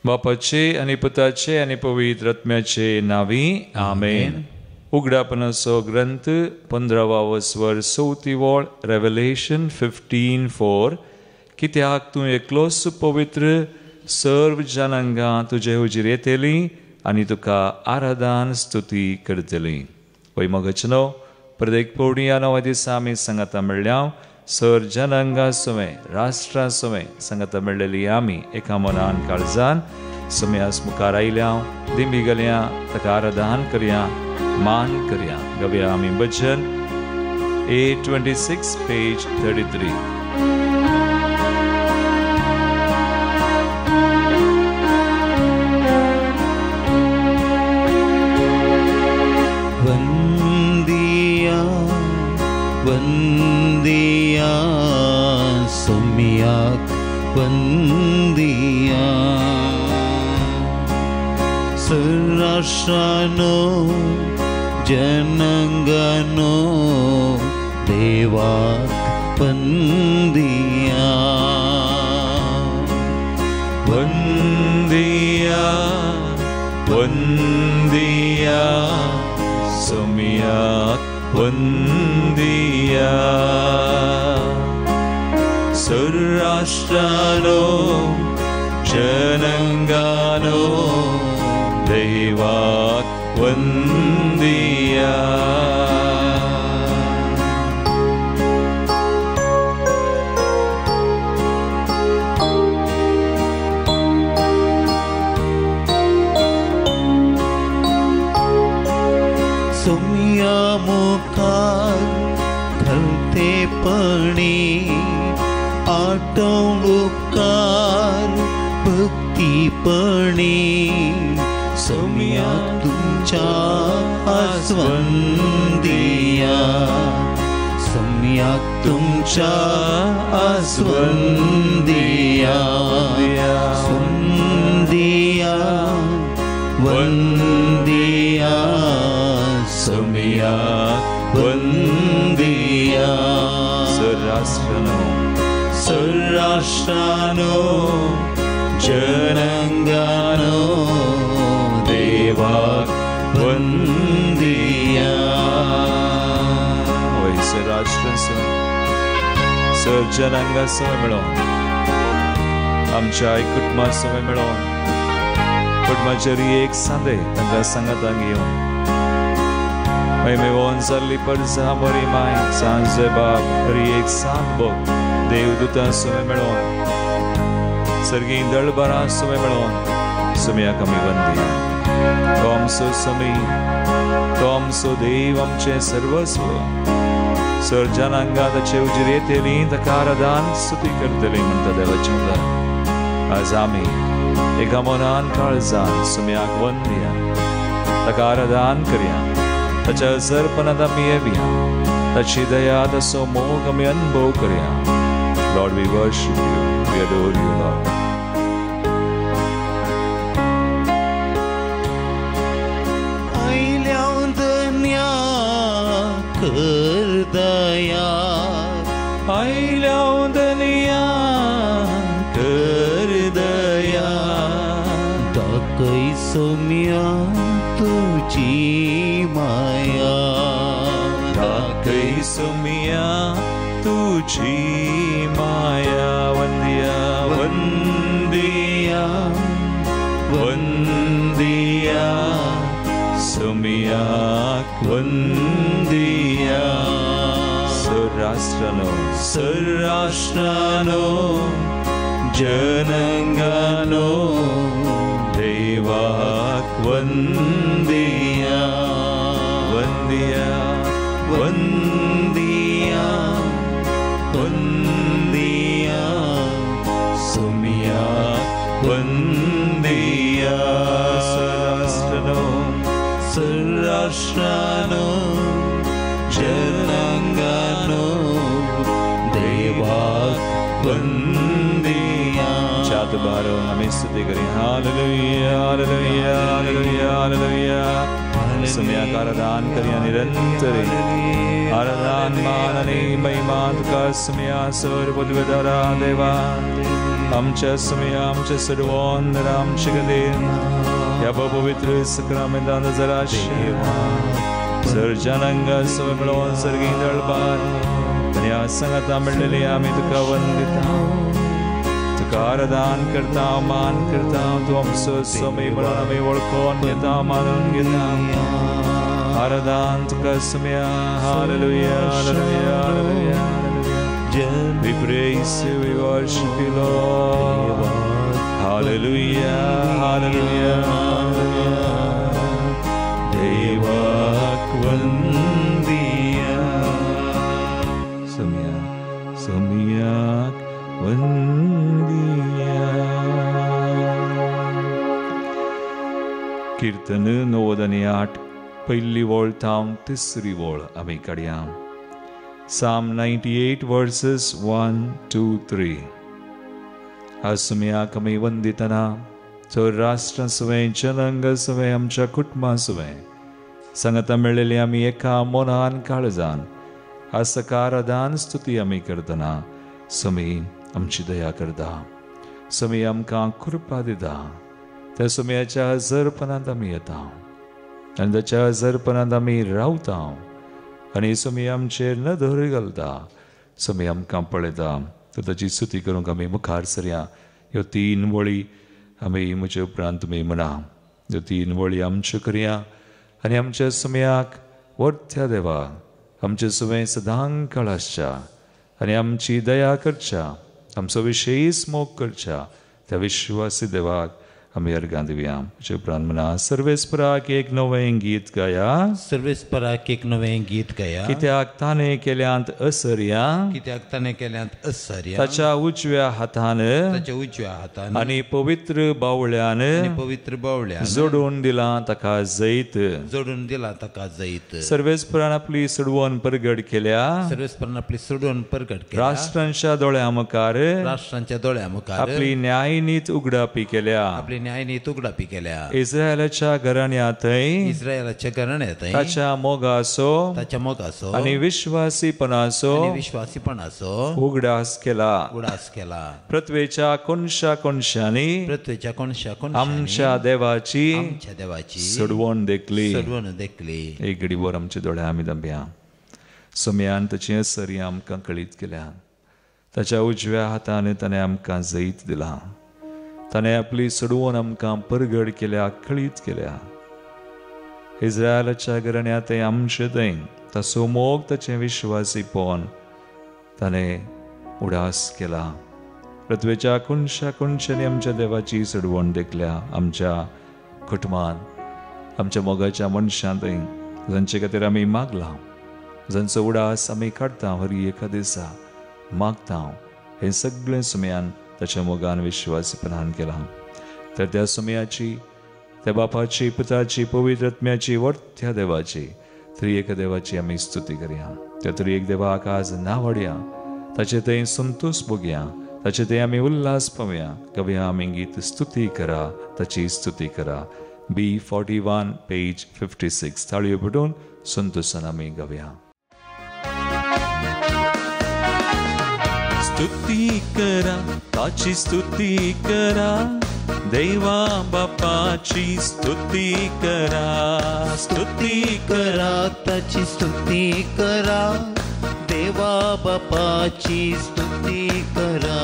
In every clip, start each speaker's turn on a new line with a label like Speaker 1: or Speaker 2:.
Speaker 1: बापाचे आनी पुताचे आनी पवित्र आत्म्याचे नांवी आमेन. उगडापणाचो ग्रंथ 15 वस्वर 4 वळ, रेवलेशन 15:4. कित्याक तूं एकलोच पवित्र, सर्व जनांगां तुजे हुजीर येतली आनी तुका आराधन स्तुती करतली. वय मगचनो प्रत्येक पवडी ह्या नव्या दिसा आमी सांगाता मेळ्ळ्या सर जनांगा सवें राष्ट्रां सवें सांगाता मेळ्ळेली आमी एका मनान काळजान सम्यास मुखार आयल्या, दिंबी गेल्या, ताका आराधन करया, मान करया. गवया आमी भजन 826 पेज 33.
Speaker 2: वंदिया वंदिया सोमियाक वंदिया, सराष्ट्रानो जनंगनो देवाक वंदिया.
Speaker 1: वंदिया वंदिया सोमियाक वंदिया, सुराष्ट्रानो जनंगानो देवाक वंदिया.
Speaker 2: सोमिया मुखार घालतेपणी आटवणुकार भक्तीपणी, सोमिया तुमच्या आस्वंदिया, सोमिया तुमच्या आस्वंदिया. वंदिया वंदिया सोमिया वंदिया.
Speaker 1: सराष्ट्रानो
Speaker 2: सराष्ट्रानो जनंगानो देवाक वंदिया.
Speaker 1: वय सराष्ट्र समेत सर जनांगा समेत मेळोवन आमच्या कुटुंबा समेत मेळोवन कुटुंबाचेर एक सांदे तांकां सांगातांक येवन मेवोन जाल्ली परजा बरी माय सांजे बाब हरी एक सांत बोग देवदूतां समेत मेळोवन सर्गी दळबारां समेत मेळोवन सुमयाक आमी वंदिया. तो आमचो समी, तो आमचो देव, आमचें सर्वस्व. सर जनांगा ताचे उजीर येतली, ताका आराधन स्तुती करतली म्हणटा देवाचें उतर. आज आमी एका मनान काळजान सुमयाक वंदिया, ताका आराधन करया, ताच्या असरपणांत आमी येवया, ताची दया ताचो मोग आमी अनुभव करया. Lord, we worship you, we adore you, Lord.
Speaker 2: आयल्या धन्या कर दया,
Speaker 1: आयल्या धन्या कर दया,
Speaker 2: दाखय सोमिया तुजी माया,
Speaker 1: दाखय सोमिया तुजी माया. वंदिया वंदिया वंदिया सोमियाक वंदिया. सराष्ट्रानो
Speaker 2: सराष्ट्रानो जनंगानो
Speaker 1: देवाक
Speaker 2: वंदिया.
Speaker 1: वंदिया
Speaker 2: वंदिया वंदिया
Speaker 1: सोमियाक वंदिया. सराष्ट्रानो
Speaker 2: सराष्ट्रानो जनंगानो देवाक वंदिया.
Speaker 1: चात बारो आमी स्तुती करी. हालेलुया हालेलुया हालेलुया हालेलुया. सुम्याक आराधन करया निरंतरे आराधन मान आनी महिमा तुका सुम्या सर पदवेदारा देवा. आमच्या सुमया आमच्या सर्वान आमचे खातीर ह्या पवित्र सक्रामेंतान जराशे सर्जनांगा सुमे मेळोवन सर्गी दळबार आनी ह्या सांगाता मेळ्ळेली आमी तुका वंदिता, तुका आराधन करता, मान करता. तूं आमचो सोमी म्हणून आमी वळखून घेता, मानून घेता. आराधन तुका Somaiya. Hallelujah, hallelujah, hallelujah. We praise you, we worship you, Lord. Hallelujah, hallelujah, hallelujah. देवाक वंदिया, सुमया सुमयाक वंदिया. कीर्तन 98 पयली वळ थावन तिसरी वळ आमी काडया. Psalm 98 verses 1, 2, 3. आज सुमयाक आमी वंदितना चड राष्ट्रां सुवें, जनंग सुवें, आमच्या कुटुंबां सुवें सांगाता मेळ्ळेली आमी एका मनान काळजान आज सकारादान स्तुती आमी करतना सुमी आमची दया करता, सुमी आमकां कृपा दिता. त्या सुमयाच्या हजरपणांत आमी येता आनी ताच्या हजरपणांत आमी रावता आनी सुमी आमचेर नदर घालता, सुमी आमकां पळयता. तर ताची स्तुती करूंक आमी मुखार सरया. ह्यो तीन वळी आमी म्हजे उपरांत तुमी म्हणा. ह्यो तीन वळी आमच्यो करया आनी आमच्या सुमयाक वर्त्या देवा आमचे सुमे सदां काळ आसच्या आनी आमची दया करच्या, आमचो विशेश मोग करच्या त्या विश्वासी देवाक आमी अर्गां दिवया. म्हजे उपरांत म्हणा. सर्वेस्पराक एक नवें गीत गाया,
Speaker 2: सर्वेस्पराक एक नवें गीत गाया.
Speaker 1: कित्याक ताणें केल्यांत असर्या,
Speaker 2: कित्याक ताणें केल्यांत असर्या.
Speaker 1: ताच्या उजव्या हातान,
Speaker 2: ताच्या उजव्या हातान
Speaker 1: आनी पवित्र बावळ्यान,
Speaker 2: पवित्र बावळ्यान
Speaker 1: जोडून दिलां ताका जैत,
Speaker 2: जोडून दिलां ताका जैत.
Speaker 1: सर्वेस्परान आपली सोडवण परगट केल्या,
Speaker 2: सर्वेस्परान आपली सोडवण परगट केल्या.
Speaker 1: राष्ट्रांच्या दोळ्यां मुखार,
Speaker 2: राष्ट्रांच्या दोळ्यां मुखार
Speaker 1: आपली न्यायनीत उगडापी केल्या,
Speaker 2: आपली न्यायनीत उगडापी केल्या.
Speaker 1: इस्रायलाच्या घराण्यांतय,
Speaker 2: इस्रायलाच्या घराण्यांतय
Speaker 1: ताच्या मोगाचो,
Speaker 2: ताच्या मोगाचो
Speaker 1: आनी विश्वासीपणाचो,
Speaker 2: विश्वासीपणाचो
Speaker 1: उगडास केला,
Speaker 2: उगडास केला.
Speaker 1: पृथ्वेच्या कोनशा कोनशांनी,
Speaker 2: पृथ्वेच्या कोनशा कोनशांनी
Speaker 1: आमच्या देवाची,
Speaker 2: आमच्या देवाची
Speaker 1: सोडवण देखली,
Speaker 2: सोडवण देखली.
Speaker 1: एक घडीभर आमचे दोळे आमी दंबया. सुमयान ताची सरी आमकां कळीत केल्या. ताच्या उजव्या हातान ताणें आमकां जैत दिलां. ताणें आपली सोडवण आमकां परगड केल्या, कळीत केल्या. इस्रायलाच्या घराण्यांत तें आमचें थंय ताचो मोग, ताचें विश्वासीपण ताणें उडास केला. पृथ्वेच्या कोनशा कोनशांनी आमच्या देवाची सोडवण देखल्या. आमच्या कुटुंबान, आमच्या मोगाच्या मनशां थंय जांचे खातीर आमी मागलां, जांचो उडास आमी काडटा हर एका दिसा मागता, हें सगळें सुमयान ताच्या मोगान विश्वासीपणान केलां. तर त्या सुमयाची, त्या बापाची, पुताची, पवित्र आत्म्याची, वर्त्या देवाची, त्रिएक देवाची आमी स्तुती करया. त्या त्रिएक देवाक आज नावडया, ताचे थंय संतोष भोगया, ताचे थंय आमी उल्हास पावया. कवया आमी गीत स्तुती करा, ताची स्तुती करा. B41 page 56. ताळयो पडून संतोषान आमी गावया. स्तुती करा ताची स्तुती करा, देवा बापाची स्तुती करा.
Speaker 2: स्तुती करा ताची स्तुती करा, देवा बापाची स्तुती करा.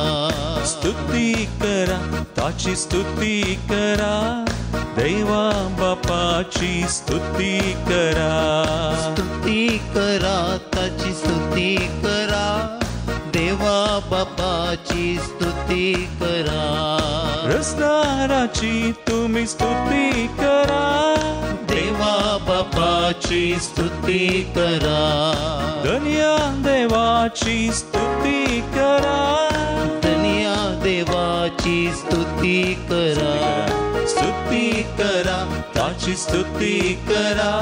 Speaker 1: स्तुती करा ताची स्तुती करा, देवा बापाची स्तुती करा.
Speaker 2: स्तुती करा ताची स्तुती करा, देवा बापाची स्तुती करा.
Speaker 1: रसदाराची तुम्ही स्तुती करा,
Speaker 2: देवा बापाची स्तुती करा.
Speaker 1: धन्या देवाची स्तुती करा,
Speaker 2: धन्या देवाची स्तुती करा.
Speaker 1: स्तुती करा ताची स्तुती करा,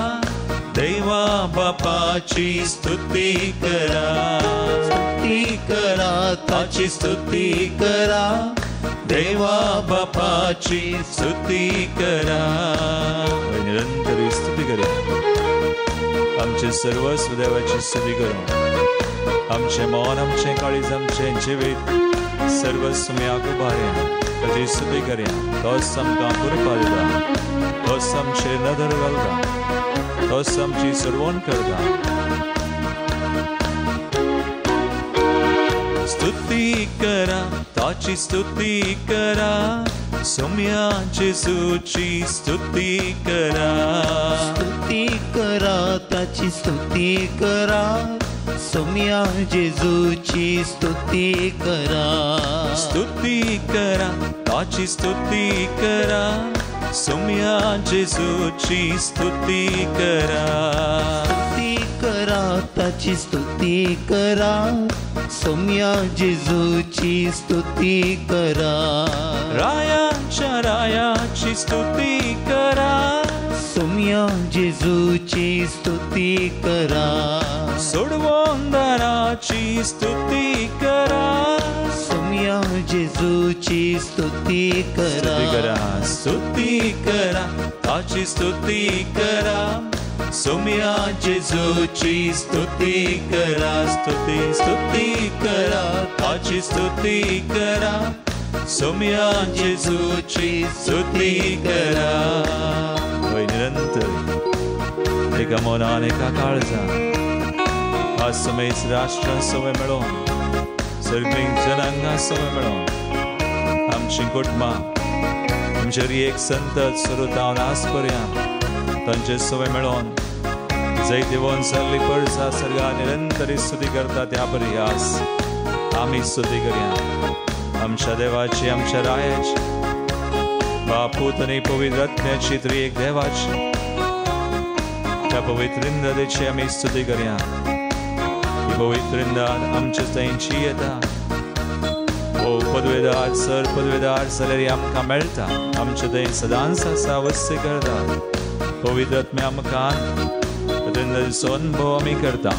Speaker 1: देवा बापाची स्तुती करा.
Speaker 2: स्तुती करा ताची स्तुती करा,
Speaker 1: देवा बापाची स्तुती करा. निरंतर स्तुती करा, आमचे सर्वस्व देवाची स्तुती करू. आमचें मन, आमचें काळीज, आमचें जिवीत सर्व सुम्याक उबारया, ताची स्तुती करया. तोच आमकां कृपा दिता, तोच आमचेर नदर घालता, तोच आमची सोडवण करता. स्तुती करा, ताची स्तुती करा, सोम्या जेजूची स्तुती करा.
Speaker 2: स्तुती करा, ताची स्तुती करा, सोम्या जेजूची स्तुती करा.
Speaker 1: स्तुती करा, ताची स्तुती करा, सोम्या जेजूची स्तुती करा.
Speaker 2: स्तुती करा, ताची स्तुती करा, सोम्या जेजूची स्तुती करा.
Speaker 1: रायाच्या रायाची स्तुती करा,
Speaker 2: सोम्या जेजूची स्तुती करा.
Speaker 1: सोडवणदाराची स्तुती करा,
Speaker 2: सोम्या जेजूची स्तुती करा.
Speaker 1: स्तुती करा, ताची स्तुती करा, सोम्या जेजूची स्तुती करा. स्तुती स्तुती करा, ताची स्तुती करा, सोम्या जेजूची स्तुती करा. निरंतर एका मनान एका काळजान आज समेत राष्ट्रां सवय मेळोवन, सगळीं जनांगां सवय मेळोवन, आमची कुटुंबां, आमचेर एक संतत सुरू जावन आज पर्यंत तांचे सवय मेळोवन जैतिवंत जाल्ली परसा सर्गा निरंतर स्तुती करता. त्या परी आज आमी स्तुती करया आमच्या देवाची, आमच्या रायाची, बापूत आनी पवित्र आत्म्याची त्रिएक देवाची, त्या पवित्र इंद्राची आमी स्तुती करया. ही पवित्र इंद्रान आमचे थंयची येता. हो पदवेदार सर पदवेदार जाल्यार आमकां मेळटा, आमचे थंय सदांच आसा, वस्ती करता. पवित्र आत्म्या आमकां पवित्र अनुभव आमी करता.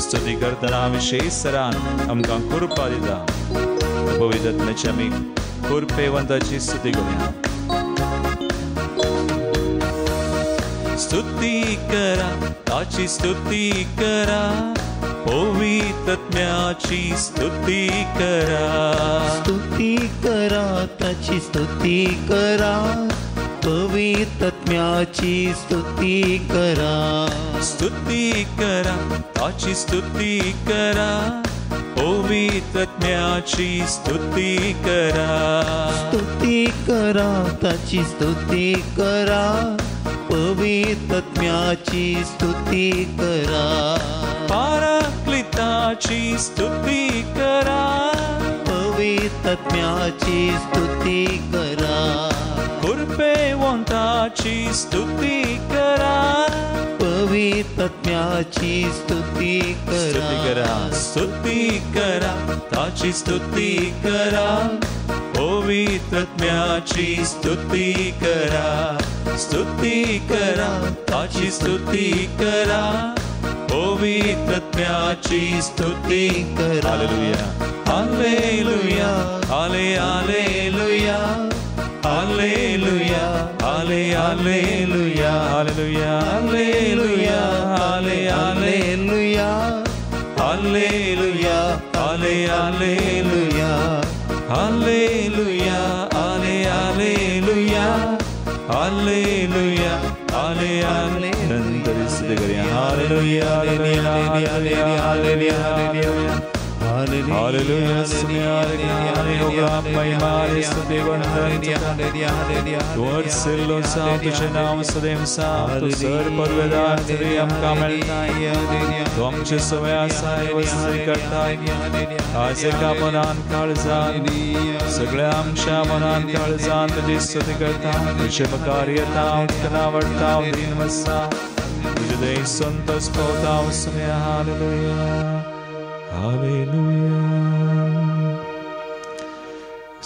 Speaker 1: स्तुती करतना विशेष सरान आमकां कृपा दिता. पवित्र आत्म्याची आमी कृपेवंताची स्तुती करया. स्तुती करा, ताची स्तुती करा, पवित्र आत्म्याची स्तुती करा.
Speaker 2: स्तुती करा, ताची स्तुती करा, पवित्र आत्म्याची स्तुती करा.
Speaker 1: स्तुती करा, ताची स्तुती करा, पवित्र आत्म्याची स्तुती करा.
Speaker 2: स्तुती करा, ताची स्तुती करा, पवित्र आत्म्याची स्तुती करा.
Speaker 1: पाराक्लिताची स्तुती करा,
Speaker 2: पवित्र आत्म्याची स्तुती करा.
Speaker 1: कृपेवंताची स्तुती करा,
Speaker 2: पवित्र आत्म्याची स्तुती करा.
Speaker 1: स्तुती करा, ताची स्तुती करा, पवित्र आत्म्याची स्तुती करा. स्तुती करा, ताची स्तुती करा, पवित्र आत्म्याची स्तुती करा. हालेलुया, हालेलुया, हाले हालेलुया, हालेलुया, हाले हालेलुया, हालेलुया, हालेलुया, हाले हालेलुया, हालेलुया, हाले हालेलुया, हालेलुया, हाले हालेलुया, हालेलुया, हाले हालेलुया. हालेलुया, हालेलुया, हालेलुया, हालेलुया. तुझें नांव सदैव साव, तूं सर परवेदार तरी आमकां मेळटाय, तूं आमचे सवय आसाय, वस्ती करताय. आज एका मनान काळजान, सगळ्या आमच्या मनान काळजान तुजी स्तुती करता. तुजे मुखार येता, तुका आवडटा, दीन वसा, तुजे थंय संतोष पावता. सुम्या. Hallelujah, hallelujah.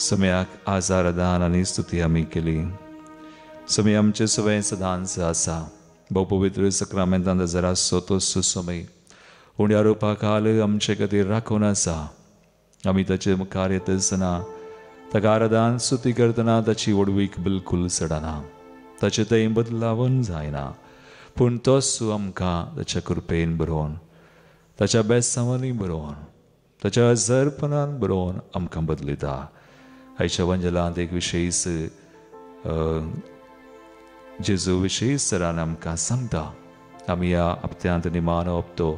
Speaker 1: सम्याक आज आराधन आनी स्तुती आमी केली. समी आमचे सवय सदांच आसा. भोव पवित्र सक्रामेंतांत जरा सोतोस समय उण्या रुपा काल आमचे खातीर राखून आसा. आमी ताचे मुखार येता आसतना ताका आराधन स्तुती करतना ताची व्हडवीक बिलकूल चडना, ताचे थंय बदलावन जायना, पूण तोच आमकां ताच्या कृपेन बरोवन ताच्या बेसांवांनी बरोवन, ताच्या अजरपणान बरोवन आमकां बदलयता. आयच्या वंजलांत एक विशेश जेजू विशेश सरान आमकां सांगता. आमी ह्या हप्त्यांत निमाणो हप्तो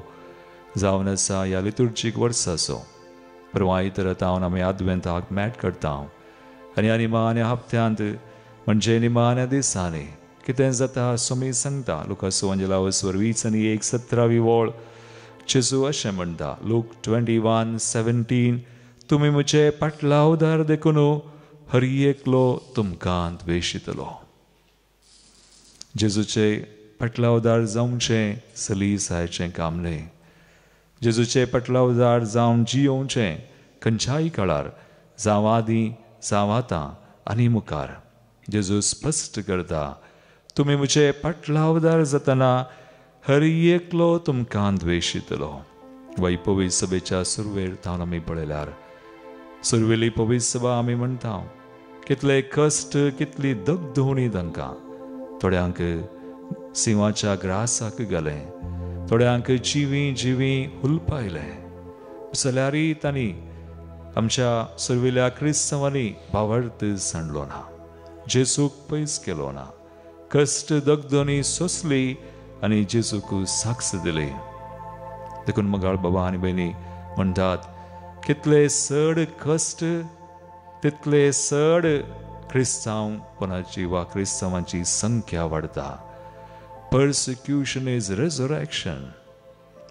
Speaker 1: जावन आसा ह्या लितुर्जीक वर्साचो. परवां तरत आमी आदवेंताक मॅट करता आनी ह्या निमाण्या हप्त्यांत म्हणजे निमाण्या दिसांनी कितें जाता सोमी सांगता. लुकास वंजला वसवर 20 आनी 1:17 वळ जेजू अशें म्हणटा, लूक 21:17, तुमी म्हजे पाटलावदार देखून हर एकलो तुमकां द्वेशितलो. जेजूचे पाटलावदार जावचें सलीसायचें काम न्हय. जेजूचे पाटलावदार जावन जियोवचें खंयच्याय काळार, जावं आदीं, जावं आतां आनी मुखार. जेजू स्पश्ट करता, तुमी म्हजे पाटलावदार जातना हर एकलो तुमकां द्वेशितलो. वय पवित्र सभेच्या सुरवेर तावन आमी पळयल्यार सुरवेली पवित्र सभा आमी म्हणटा कितले कश्ट, कितली दगदोवणी तांकां. थोड्यांक सिंवाच्या ग्रासाक घालें, थोड्यांक जिवीं जिवीं हुलपायलें, जाल्यारय तांणी आमच्या सुरवेल्या क्रिस्तांवांनी भावार्थ सांडलो ना, जेजूक पयस केलो ना, कश्ट दगदोवणी सोंसली आनी जेजूक साक्ष दिली. देखून मगाळ बाबा आनी भयणी म्हणटात, कितले चड कश्ट तितले चड क्रिस्तांवपणाची वा क्रिस्तांवांची संख्या वाडटा. Persecution is resurrection.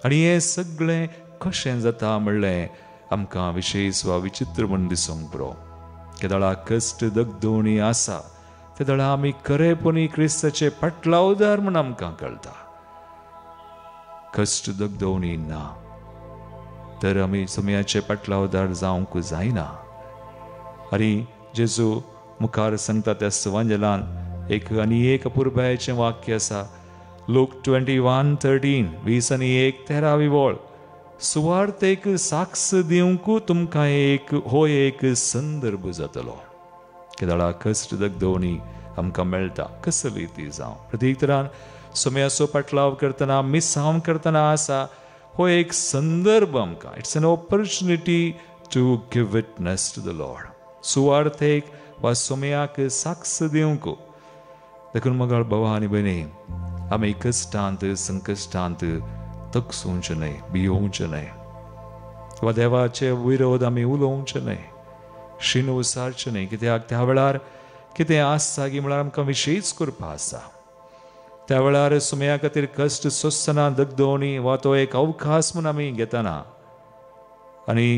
Speaker 1: आनी हें सगळें कशें जाता म्हणलें आमकां विशेश वा विचित्र म्हूण दिसूंक पुरो. केदळा कश्ट दगदोवणी आसा तेदळा आमी खरेपणी क्रिस्ताचे पाटलावदार म्हूण आमकां कळटा. कश्ट दगदोवणी ना तर आमी समयाचे पाटलावदार जावंक जायना. आनी जेजू मुखार सांगता त्या सवांजलान एक आनी एक अपुरबायेचें वाक्य आसा, लूक 21:13, 20 आनी 1:13 वळ, सुवार्थेक साक्ष दिवंक तुमकां एक हो एक संदर्भ जातलो. केदळा कश्ट दगदोवणी आमकां मेळटा कसली ती जावं, प्रत्येक तरान समयाचो पाटलाव करतना, मिसांव करतना आसा हो एक संदर्भ आमकां. It's an opportunity to give witness to the Lord. सुवार्थेक वा समयाक साक्ष दिवंक. देखून मगाळ बाबा आनी भयणी आमी कश्टांत संकश्टांत तकसुवचें न्हय, भियोवचें न्हय, वा देवाचे विरोध आमी उलोवचें न्हय, शीण उसारचें न्हय. कित्याक त्या वेळार कितें आसता की म्हळ्यार आमकां विशेश करपा आसा. त्या वेळार सुमया खातीर कश्ट सोंसतना दगदोवणी वा तो एक अवकाश म्हूण आमी घेतना आनी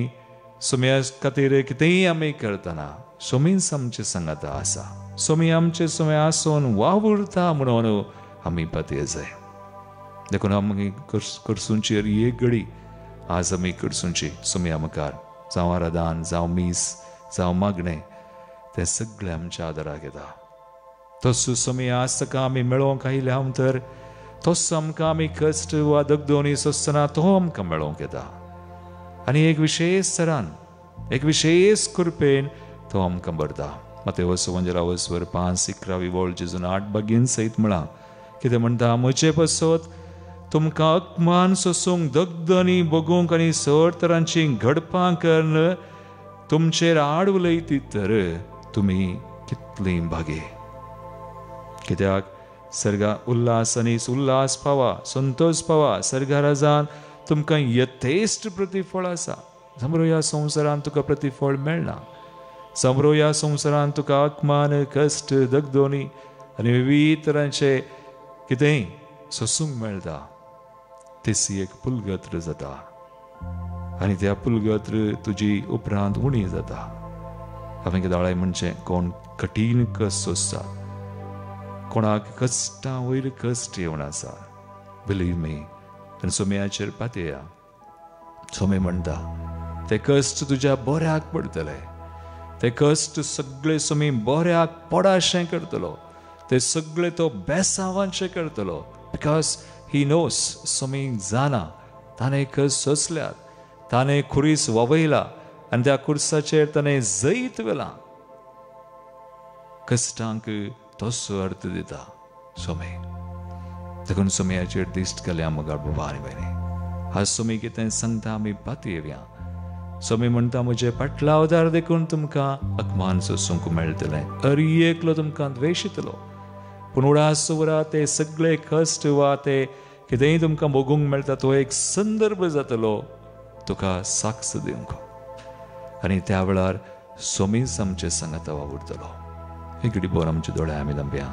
Speaker 1: सुमया खातीर कितेंय आमी करतना सोमीच आमचे सांगाता आसा, सोमी आमचे सुमे आसून वावुरता म्हणून आमी पातये जाय. देखून आमी करसुंची एक घडी आज आमी करसुंची सुमया मुखार, जावं आराधन, जावं मीस, जावं मागणें, तें सगळें आमच्या आदाराक येता. तसो समी आज ताका आमी मेळोवंक आयल्या तर तसो आमकां आमी कश्ट वा दगदोवणी सोंसतना तो आमकां मेळोवंक येता. आनी एक विशेश तरान, एक विशेश कृपेन तो आमकां भरता. मातेवस वंजलावस्वर 5:11 वळ जेजून 8 बागीन सयत म्हळां, कितें म्हणटा, म्हजे पासत तुमकां अपमान सोसूंक, दगदणी भोगूंक आनी सर तरांची घडपां करून तुमचेर आड उलयतीत तर तुमी कितलीं भागे. कित्याक सर्गा उल्हास आनी उल्हास पावा, संतोष पावा, सर्गा राजान तुमकां यथेश्ट प्रतिफळ आसा. समरो ह्या संवसारान तुका प्रतिफळ मेळना, समरो ह्या संवसारान तुका अपमान, कश्ट, दगदोवणी आनी विविध तरांचे कितेंय सोसूंक मेळटा. तेसी एक पुलगत्र जाता आनी त्या पुलगत्र तुजी उपरांत उणी जाता. हांवें केदाळाय म्हणचें, कोण कठीण कश्ट सोंसता, कोणाक कश्टां वयर कश्ट येवन आसा, बिलीव मी, आनी सोम्याचेर पातया. सोमे म्हणटा ते कश्ट तुज्या बऱ्याक पडटले, ते कश्ट सगळे सोमी बऱ्याक पडाशें करतलो, ते सगळे तो बेसावांचें करतलो, because he knows. सोमी जाणा ताणें कश्ट सोंसल्यात, ताणें खुरीस वावयला आनी त्या खुर्साचेर ताणें जैत व्हेलां. कश्टांक तसो अर्थ दिता सोमे. देखून सोम्याचेर दिश्ट घालया मगाळ बाबा आनी भयणी. आज सोमी कितें सांगता आमी पातयेवया. सोमी म्हणटा म्हजे पाटलावदार देखून तुमकां अकमान सोसूंक मेळटलें. अरी एकलो तुमकां द्वेशितलो, पूण उडास उरा ते सगळे कश्ट वा ते कितेंय तुमकां भोगूंक मेळटा तो एक संदर्भ जातलो तुका साक्ष दिवंक. आनी त्या वेळार सोमीच आमचे सांगाता वावुरतलो. एक घडी भर आमचे दोळे आमी धांपया.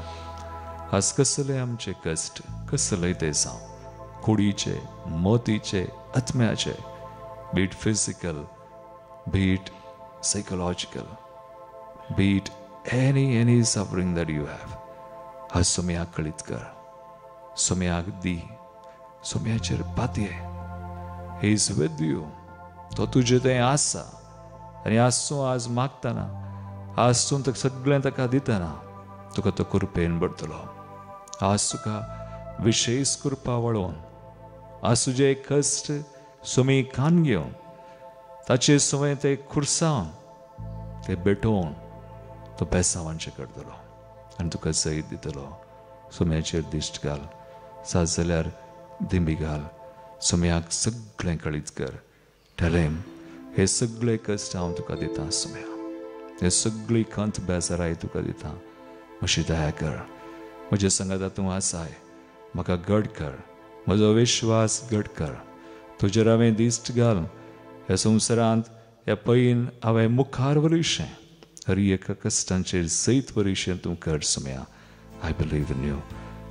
Speaker 1: आज कसले आमचे कश्ट, कसले ते जावं, कुडीचे, मोतीचे, आत्म्याचे, be it physical, be it psychological, be it any suffering that you have, आज सोम्याक कळीत कर, सोम्याक दी, सोम्याचेर पातये. He is with you. तो तुजे तें आसा. आनी आज तूं आज मागतना, आज तूं सगळें ताका दितना तुका तो कृपेन भरतलो. आज तुका विशेष कृपा वळोवन, आज तुजे कश्ट सोमी कान घेवन, ताचे सुवें ते खुर्सावन, ते बेटोवन तो बेसावांचें करतलो आनी तुका जैत दितलो. सोम्याचेर दिश्ट घाल, साज जाल्यार दिंबी घाल, सोम्याक सगळें कळीत कर. ठरेम हे सगळे कश्ट हांव तुका दितां सोम्या, हे सगळी खंत बेजाराय तुका दितां. मातशी दया कर, म्हजे सांगाता तूं आसाय, म्हाका घट कर, म्हजो विश्वास घट कर. तुजेर हांवें दिश्ट घाल, ह्या संवसारांत ह्या पयन हांवें मुखार वरिशें, हर एका कश्टांचेर जैत वरिशें तूं कर Saumya. I believe in you.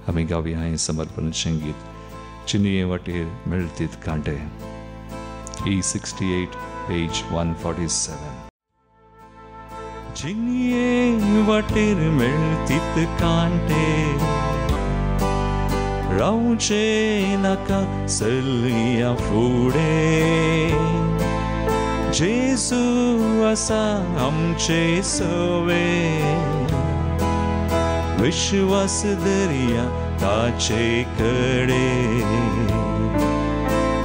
Speaker 1: आमी गावया हें समर्पण संगीत चिनिये वाटेर मेळतीत कांटे, E68 page 147. चिनिये वाटेर मेळतीत कांटे, रावचे नाका चलया फुडें, जेजू आसा आमचे सवे, विश्वास दर्या ताचे कडे,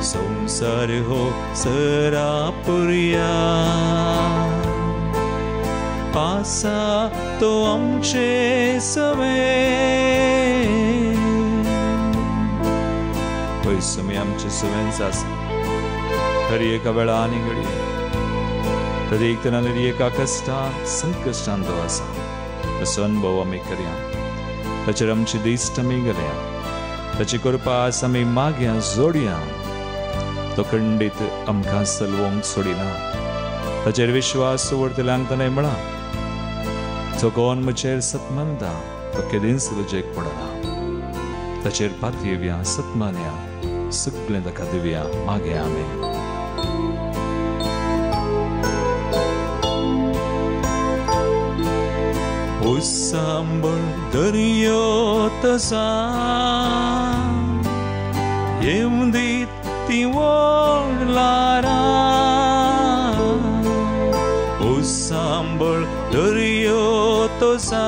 Speaker 1: संसार हो सरापुरया, आसा तो आमचे सवे. पळय सोमी आमचे सवेंच आसा हर एका वेळा आनी घडये प्रत्येक तरान हर एका कश्टान संकश्टान तो आसा. तसो अनुभव आमी करया, ताचेर आमची दिश्ट आमी घालया, ताची कृपा आस आमी मागया जोडया. तो खंडीत आमकां चलवंक सोडिना. ताचेर विश्वास दवरतल्यांक ताणें म्हळां, जो कोण म्हजेर सतमानता तो केदींच लजेक पडना. ताचेर पातयेवया, सतमानया, सगळें ताका दिवया, मागया आमी. सांबळ दर्यो तसा येवन दीत ती व्हड ल्हारां, सांबळ दर्यो तसा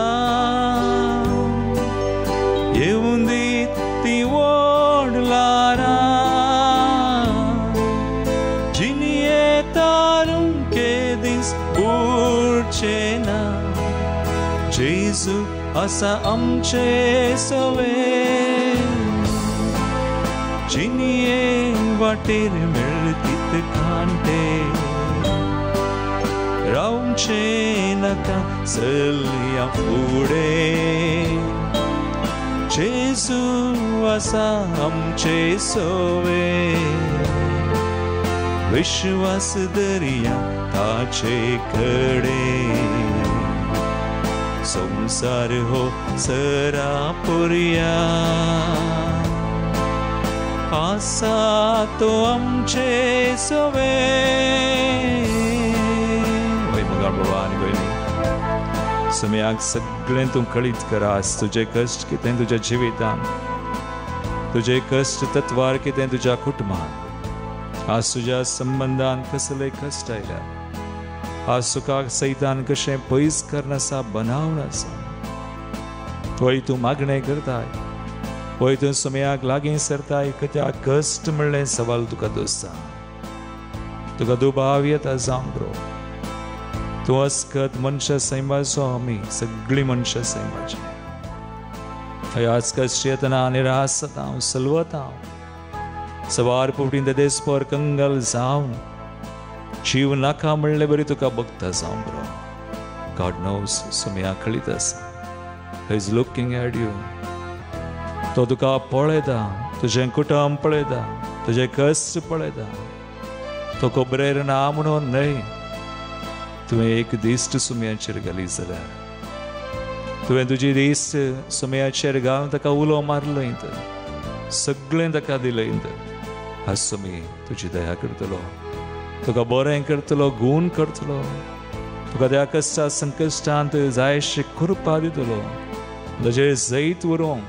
Speaker 1: येवन दीत ती व्हड ल्हारां, जिणये तारूंक दीस उरचे ना, जेजू आसा आमचे सवे, जिणये वाटेर मेळतीत कांटे, रावचे नाका चलया फुडें, जेजू आसा आमचे सवे, विश्वास दर्या ताचे कडे, संसार हो सरापुरया, आसा तो आमचे सवे. वय मगाळ बाबा आनी भयणी, सोम्याक सगळें तूं कळीत कर. आज तुजे कश्ट कितें तुज्या जिवितान, तुजे कश्ट तत्वार कितें तुज्या कुटुंबान, आज तुज्या संबंदान कसले कश्ट आयल्या, आज तुका सैतान कशें पयस करनासा, बनावन आसा. वय तूं मागणें करताय, वय तूं सोम्याक लागीं सरताय, कित्याक कश्ट म्हणलें सवाल तुका दोसता, तुका दुबाव येता जावंक बरो. तूं अस्कत मनशा सैमाचो, आमी सगळीं मनशां सैमाची. हय आज कश्ट येतना निराश जाता हांव, सलवता हांव, सवार पोवटीन देसभर कंगाल जावन जीव नाका म्हणले बरी तुका बघता जावं बरो. गॉड नोज, सुमया कळीत आसा. He is looking at you. तो तुका पळयता, तुजें कुटुंब पळयता, तुजें कश्ट पळयता. तो खबरेर ना म्हणून न्हय, तुवें एक दिश्ट सुमयाचेर घाली जाल्यार, तुवें तुजी दिश्ट सुमयाचेर घालून ताका उलो मारलो तर, सगळें ताका दिलें तर, आज सुमी तुजी दया करतलो, तुका बरें करतलो, गूण करतलो, तुका त्या कश्टा संकश्टांत जायशी कृपा दितलो. ताजेर जैत व्हरूंक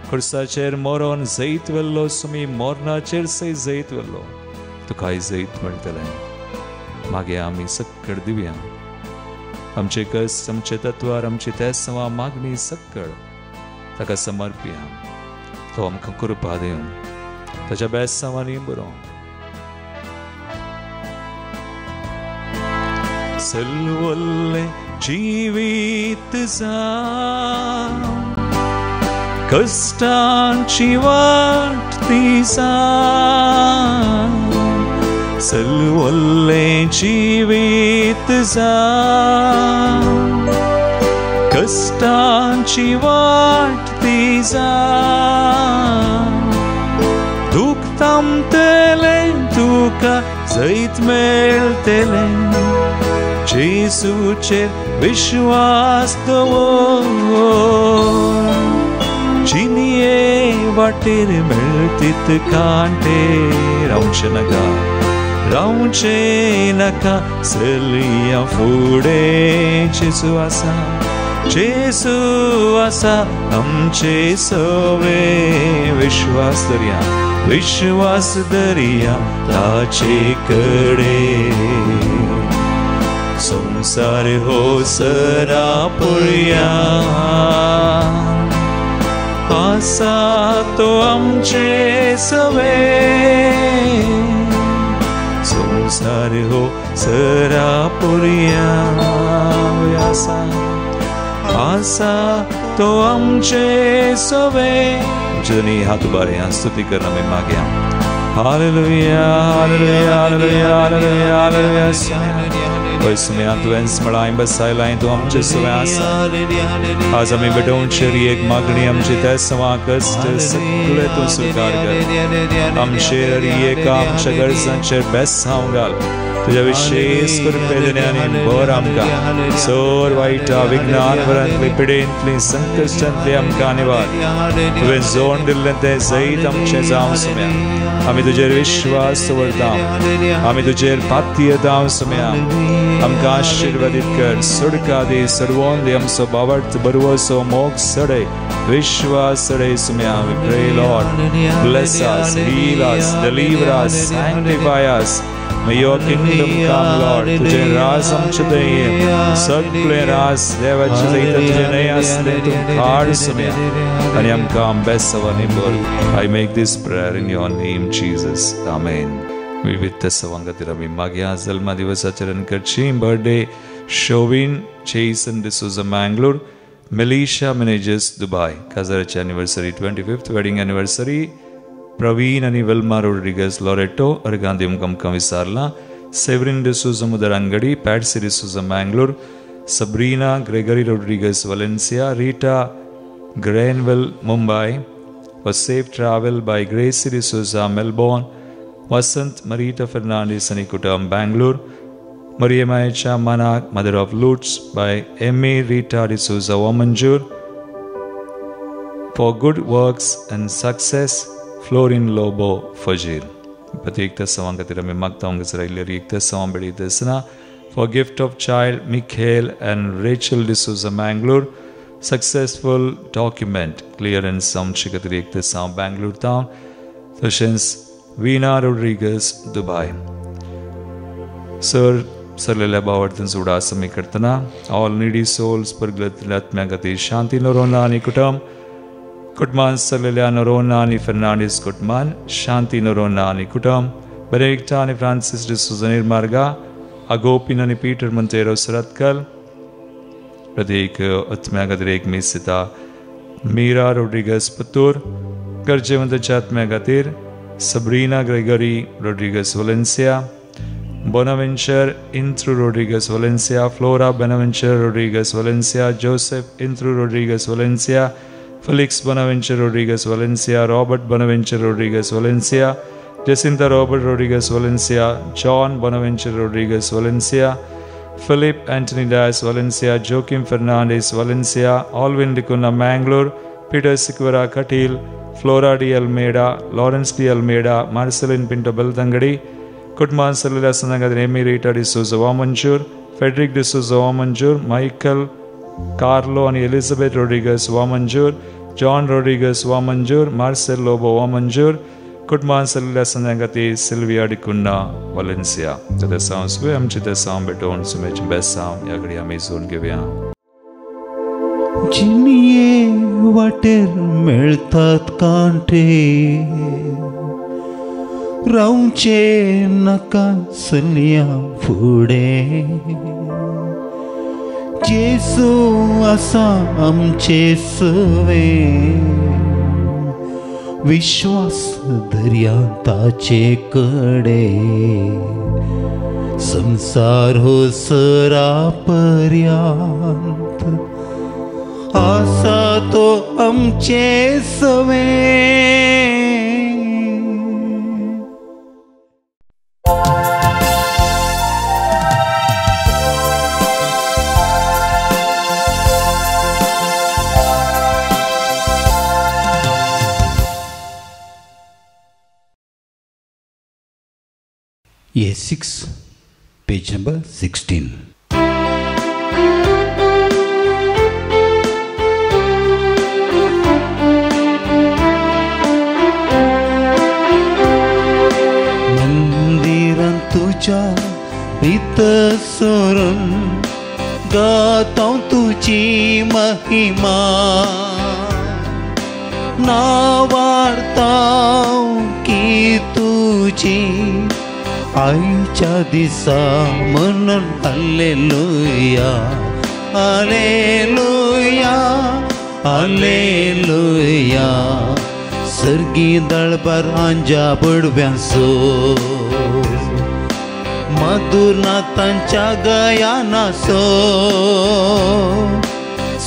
Speaker 1: खुर्साचेर मरोन जैत व्हेल्लो सुमी मरणाचेर सय जैत व्हेल्लो, तुकाय जैत मेळटलें. मागीर आमी सक्कड दिवया आमचे कश्ट, आमचे तत्वार, आमची तेसवा मागणी सक्कड ताका समर्पया. तो आमकां कृपा दिवन ताच्या बेसांवांनी बरोवं. सलवल्लें जिवीत जावं, कश्टांची वाट ती जावं, सलवल्लें जिवीत जावं, कश्टांची वाट ती जावं, दूख थांबतलें तुका जैत मेळटलें, जेसूचेर विश्वास दवर, जिणये वाटेर मेळटीत कांटे, रावचें नाका, रावचें नाका, चलया फुडें. जेजू आसा, जेजू आसा आमचे सवे. विश्वास दरया, विश्वास दरया ताचे कडेन, संसार हो सरा पुरया, आसा तो आमचे सवे, संसार हो सरा पुरया, आसा आसा तो आमचे सवे. जनी हात उबारे स्तुती करना मी मागया. Hallelujah, hallelujah, hallelujah, hallelujah, hallelujah. सुम्या तुवेंच म्हळां बसायलां, तूं आमचे सवे आसा. आज आमी भेटोवचेर एक मागणी आमची तेसवा कश्ट सगळे तूं स्विकार कर. आमचेर एक आमच्या गरजांचेर बेसांव घाल, तुज्या विशेष कृपेन भर आमकां. सर वायटा विघ्नान वरांतली पिडेंतली संकश्टांतली आमकां निवार. तुवें जोड दिल्लें तें जैत आमचें जावं सुम्या. आमी तुजेर विश्वास दवरता, आमी तुजेर पातयेता सुम्या. आमकां आशिर्वादीत कर, सुडका दी, सडवोन दी, आमचो बावट बरवसो मोग सडय, विश्वास सडय सुम्या. We pray, Lord, bless us, heal us, deliver us, sanctify us. May your kingdom come, Lord. तुझे राज आमचे थंय, सगळे राज देवाचे जैत तुझे न्हय आसलें तूं काड सुम्या आनी आमकां बेसवानी भर. I make this prayer in your name, Jesus. Amen. विविध सवां खातीर आमी मागया. जल्मा दिवसाचरण करची. Birthday Shovin Jason D'Souza Mangalore, Melisha Menezes Dubai. काजाराची anniversary 25th wedding anniversary Praveen आनी वेल्मा रोड्रिगस लॉरेटो अर्गांदी आमकां विसारला. Severin D'Souza Mudarangadi, Patsy D'Souza Mangalore, Sabrina Gregory Rodrigues Valencia, Rita Granville Mumbai. For safe travel by Gracie D'Souza Melbourne, Vasant Marita Fernandes आनी कुटुंब Bangalore, Mariamacha Manak mother of Lourdes by Emmy Rita D'Souza Vamanjoor. For good works and success Florin Lobo Fajir. प्रत्येक सवां खातीर आमी मागता. हांगासर आयिल्ली एक सवां बेळीत आसना. For gift of child Michael and Rachel D'Souza Mangalore, successful document clearance आमचे खातीर एक साव बँगलोर टावन. तशेंच वीणा रोड्रिगस दुबाय. सर सरलेल्या भावार्थांचो उडास आमी करतना ऑल निडी सोल्स परगलतल्या आत्म्या खातीर शांती नरोना आनी कुटुंब कुटुंबान सरलेल्या नरोना आनी फर्नांडीस कुटुंबान शांती नरोना आनी कुटुंब बरेकटा आनी फ्रांसीस डिसोजा निर्मार्गा आगोपीन आनी पीटर मंतेरो सुरतकल. प्रत्येक आत्म्या खातीर एक मीस दिता. मीरा रोड्रिगस पुत्तूर. गरजेवंताच्या आत्म्या खातीर Sabrina Gregory Rodrigues Valencia, Bonaventure Intruz Rodrigues Valencia, Flora Bonaventure Rodrigues Valencia, Joseph Intruz Rodrigues Valencia, Felix Bonaventure Rodrigues Valencia, Robert Bonaventure Rodrigues Valencia, Jacinta Robert Rodrigues Valencia, John Bonaventure Rodrigues Valencia, Philip Anthony Dias Valencia, Joaquim Fernandes Valencia, Alvin D'Cunha Mangalore, Peter Sequeira Kateel, Flora D Almeida, Lawrence D Almeida, Marceline Pinto Belthangady, Kutman Salila Sanangad Amy Rita D'Souza Vamanjoor, Frederick D'Souza Vamanjoor, Michael Carlo and Elizabeth Rodrigues Vamanjoor, John Rodrigues Vamanjoor, Marcel Lobo Vamanjoor, Kutman Salila Sanangati Sylvia D'Cunha Valencia. तदेसांव सुवे आमची देसांव भेटोवन सुमेच बेसांव ह्या घडी आमी जोडून घेवया.
Speaker 2: जिणये वाटेर मेळतात कांटे, रावचे नाका चलया फुडें, जेजू आसा आमचे सवे, विश्वास दर्या ताचे कडे, संसार हो सरा पर्यांत आसा तो आमचे सवे. A6, page number 16. मंदिरांत तुज्या भितर सरून गाता तुजी महिमा, नावाडता की तुजी आयच्या दिसा म्हणून हालेलुया, हालेलुया, हालेलुया. सर्गी दळबार आंजा बडव्यांचो, मधुर नातांच्या गायनाचो,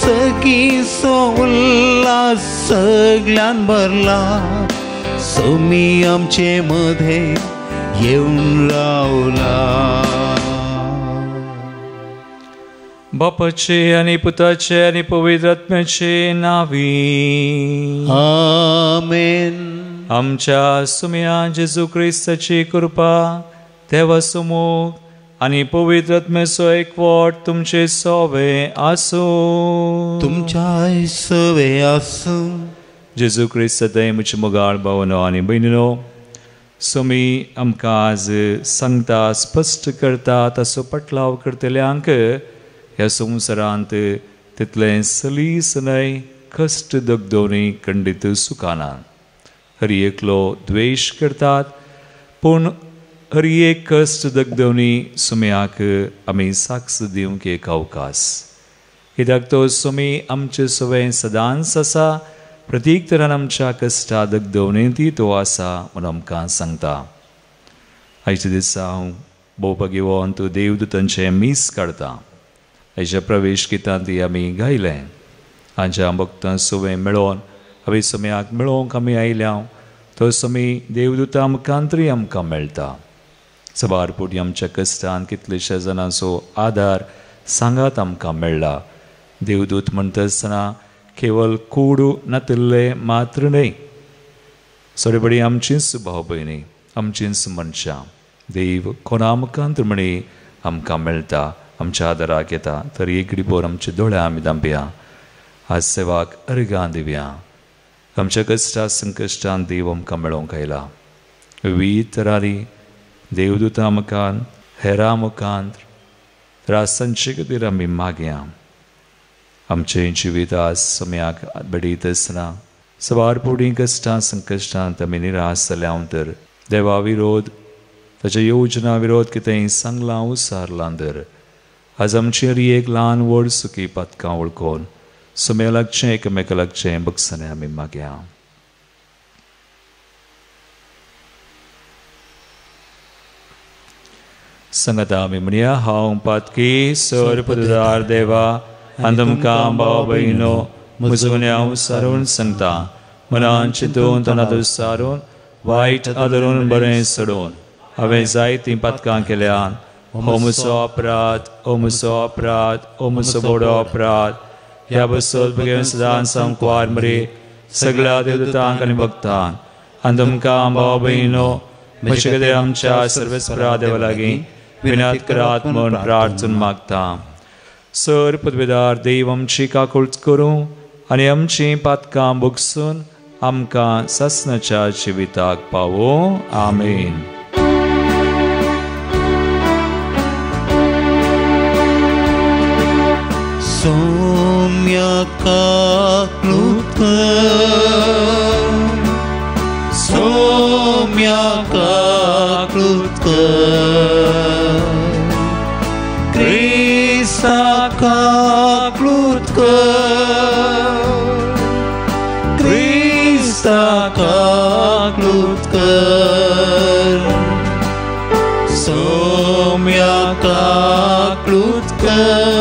Speaker 2: सगीचो उल्हास सगल्यान भरला, सोमी आमचे मधे येवन रावला.
Speaker 1: बापाचे आनी पुताचे आनी पवित्र आत्म्याचे नावी
Speaker 2: आमेन.
Speaker 1: आमच्या सुम्या जेजू क्रिस्ताची कृपा, देवा सुमूख आनी पवित्र आत्म्याचो एकवट तुमचे सोवे आसूं.
Speaker 2: तुमच्याय सवे आसूं.
Speaker 1: जेजू क्रिस्त म्हजे मोगाळ भावनो आनी भयणीनो, सुमी आमकां आज सांगता, स्पश्ट करता, ताचो पटलाव करतल्यांक ह्या संवसारांत तितलें सलीस न्हय, कश्ट दगदोवणी खंडीत सुखाना. हर एकलो द्वेश करतात, पूण हर एक कश्ट दगदोवणी सुम्याक आमी साक्ष दिवंक एक अवकाश. कित्याक तो सुमी आमचे सवय सदांच आसा, प्रतीक तरान आमच्या कश्टा दगदोवणेंत तो आसा म्हूण आमकां सांगता. आयच्या दिसा हांव भोवभाग्यवंत देवदूतांचें मीस काडटा. आयच्या प्रवेश गितांत ती आमी गायलें. हांच्या भक्तां सवय मेळोवन हांवें सम्याक मेळोवंक आमी आयल्या, तो समी देवदूता मुखांतरी आमकां मेळटा. सबार पुटी आमच्या कश्टान कितलेश्या जाणांचो आदार सांगात आमकां मेळ्ळा. देवदूत म्हणटा आसतना केवल कोडू नातिल्ले मात्र न्हय, सगळे आमचींच भाव भयणी, आमचींच मनशां देव कोणा मुखांत म्हणी आमकां मेळटा, आमच्या आदाराक येता. तर एक बोर आमच्या दोळ्या आमी दांपया, आज सेवाक अर्गां दिवया. आमच्या कश्टा संकश्टान देव आमकां मेळोवंक आयला. विविध तरांनी देवदूता मुखान, हेरा मुखांत त्रासांचे खातीर आमी मागया. आमचें जिवीत आज सम्याक बडीत आसना, सवार पुडी कश्टां संकश्टांत आमी निराश जाल्या तर देवा विरोध, ताच्या योजना विरोध कितेंय सांगलां उसारलां तर आज आमची हर एक ल्हान व्हड सुकी पातकां वळखून सुम्या लागचें, एकामेका लागचें बगसणें आमी मागया. संगता आमी म्हणया, हांव पातकी सर पददार देवा आनी तुमकां भाव भयणो म्हजो हांव सारून सांगता, मनान चिंतून तोंडांत सारून वायट आदरून बरें सोडून हांवें जायतीं पातकां केल्यान. हो म्हजो अपराध, हो म्हजो अपराध, हो म्हजो व्हडो अपराध. ह्या बसल भुरगें सदांच सामकार मरे सगळ्या देवदूतांक आनी भक्तांक आनी तुमकां भाव भयणो म्हजे खातीर आमच्या सर्वेस्परा देवा लागीं विनंती करात म्हूण प्रार्थून मागता. सर पदवेदार देव आमची काकूळट करूं आनी आमचीं पातकां भोगसून आमकां सासणाच्या जिविताक पावो. आमेन.
Speaker 2: सौम्या काकूळट कर, सौम्या काकूळट कर, क्रिस्ता काकूळट कर, क्रिस्ता काकूळट कर, सौम्या काकूळट कर,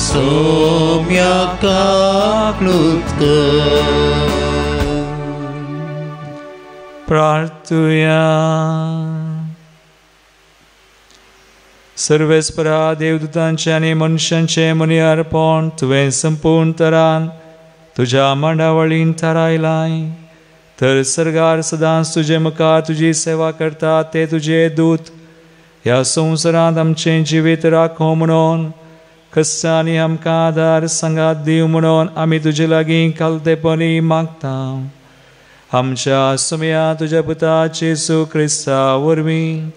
Speaker 2: सौम्या काकूळट कर.
Speaker 1: प्रार्थुया. सर्वेस्परा देवदूतांचे आनी मनशांचे मनी अर्पण तुवें संपूर्ण तरान तुज्या मांडावळीन थारायलाय, तर सर्गार सदांच तुजे मुखार तुजी सेवा करता ते तुजे दूत ह्या संवसारांत आमचें जिवीत राखो म्हणून कश्टांनी आमकां आदार सांगात दिव म्हणून आमी तुजे लागीं खालतेपणी मागता. आमच्या सुमया तुज्या पुता जेजू क्रिस्ता वरवीं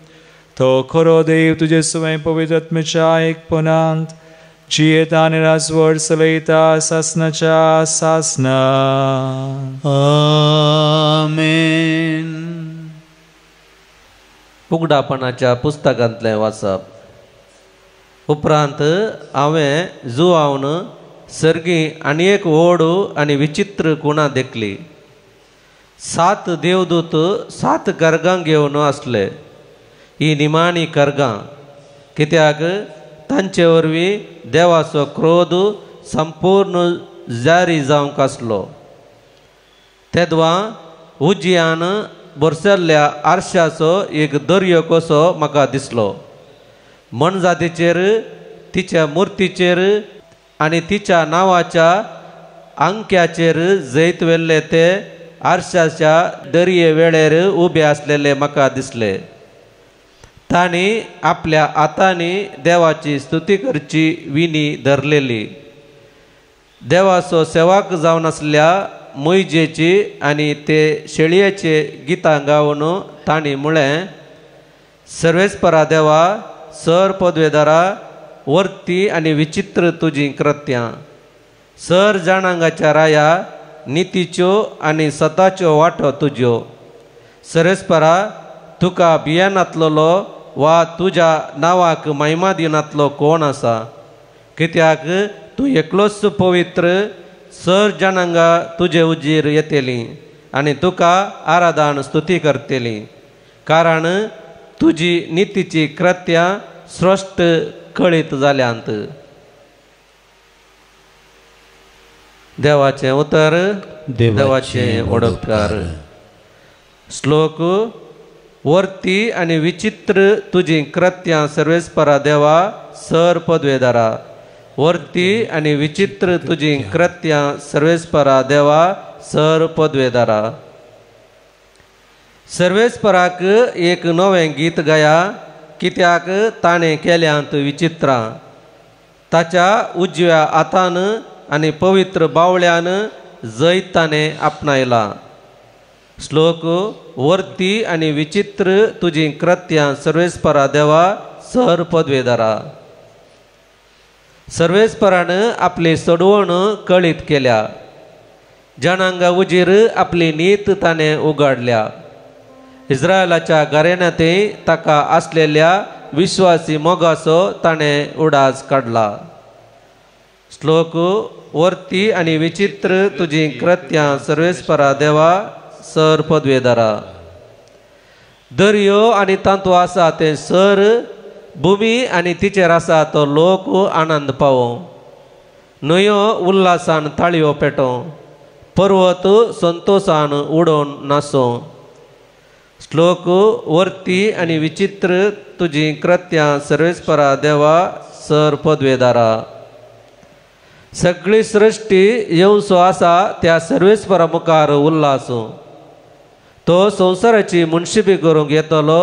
Speaker 1: तो खरो देव तुजे सुवें पवित्र आत्म्याच्या एकपणांत जियेता आनी राजवट चलयता सासणाच्या सासणा.
Speaker 2: आमेन.
Speaker 3: उगडापणाच्या पुस्तकांतलें वाचप. उपरांत हांवें जुवावन सर्गी आनी एक व्हड आनी विचित्र कुणा देखली. 7 देवदूत 7 गर्गां घेवन आसले. ही निमाणी कर्गां कित्याक तांचे वरवीं देवाचो क्रोध संपूर्ण जारी जावंक आसलो. तेदवा उज्यान भरसल्ल्या आरशाचो एक दर्यो कसो म्हाका दिसलो. मनजातीचेर, तिच्या मुर्तीचेर आनी तिच्या नांवाच्या अंक्याचेर जैत व्हेल्ले ते आरशाच्या दर्ये वेळेर उबे आसलेले म्हाका दिसले. तांणी आपल्या हातांनी देवाची स्तुती करची विनी धरलेली. देवाचो सेवाक जावन आसल्या मोयजेची आनी ते शेळयेचे गितां गावन तांणी म्हळें, सर्वेस्परा देवा, सर पदवेदारा, वर्ती आनी विचित्र तुजीं कृत्यां, सर जाणांगाच्या राया, नितीच्यो आनी सताच्यो वाटो तुज्यो. सर्वेस्परा, तुका भियेनातलेलो वा तुज्या नांवाक महिमा दिनातलो कोण आसा? कित्याक तूं एकलोच पवित्र. सर जनांगा तुजे उजीर येतली आनी तुका आराधन स्तुती करतली, कारण तुजी नितीची कृत्यां स्पश्ट कळीत जाल्यांत. देवाचें उतर, देवाचें ओडपकार. श्लोक. वर्ती आनी विचित्र तुजी कृत्यां सर्वेस्परा देवा, सर पदवेदारा. वर्ती आनी विचित्र तुजी कृत्यां सर्वेस्परा देवा, सर पदवेदारा. सर्वेस्पराक एक नवें गीत गाया, कित्याक ताणें केल्यांत विचित्रां. ताच्या उजव्या हातान आनी पवित्र बावळ्यान जैत ताणें आपणायलां. श्लोक. वर्ती आनी विचित्र तुजी कृत्यां सर्वेस्परा देवा, सर पदवेदारा. सर्वेस्परान आपली सोडवण कळीत केल्या, जनांगा उजीर आपली नीत ताणें उगाडल्या. इस्रायलाच्या घराण्यांतय ताका आसलेल्या विश्वासी मोगाचो ताणें उडास काडला. श्लोक. वर्ती आनी विचित्र तुजी कृत्यां सर्वेस्परा देवा, सर पदवेदारा. दर्यो आनी तांतू आसा तें सर, भुमी आनी तिचेर आसा तो लोक आनंद पावो. न्हंयो उल्हासान ताळयो पेटो, पर्वत संतोशान उडोवन नासो. श्लोक वर्ती आनी विचित्र तुजी कृत्यां सर्वेस्परा देवा सर पदवेदारा. सगळी सृश्टी येवसो आसा त्या सर्वेस्परा मुखार उल्हासो. तो संवसाराची मुनशिबी करूंक येतलो.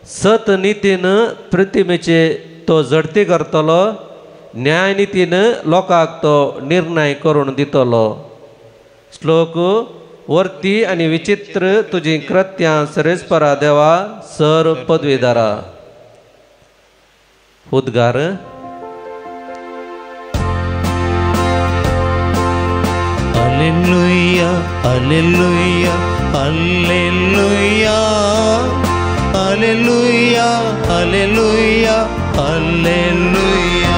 Speaker 3: सत नितीन प्रतिमेचे तो झडती करतलो. न्यायनितीन लोकांक तो निर्णय करून दितलो. श्लोक वर्ती आनी विचित्र तुजी कृत्यां सर्वेस्परा देवा सर पदवीदारा. उद्गार.
Speaker 2: Alleluia, alleluia, alleluia, alleluia, alleluia, alleluia.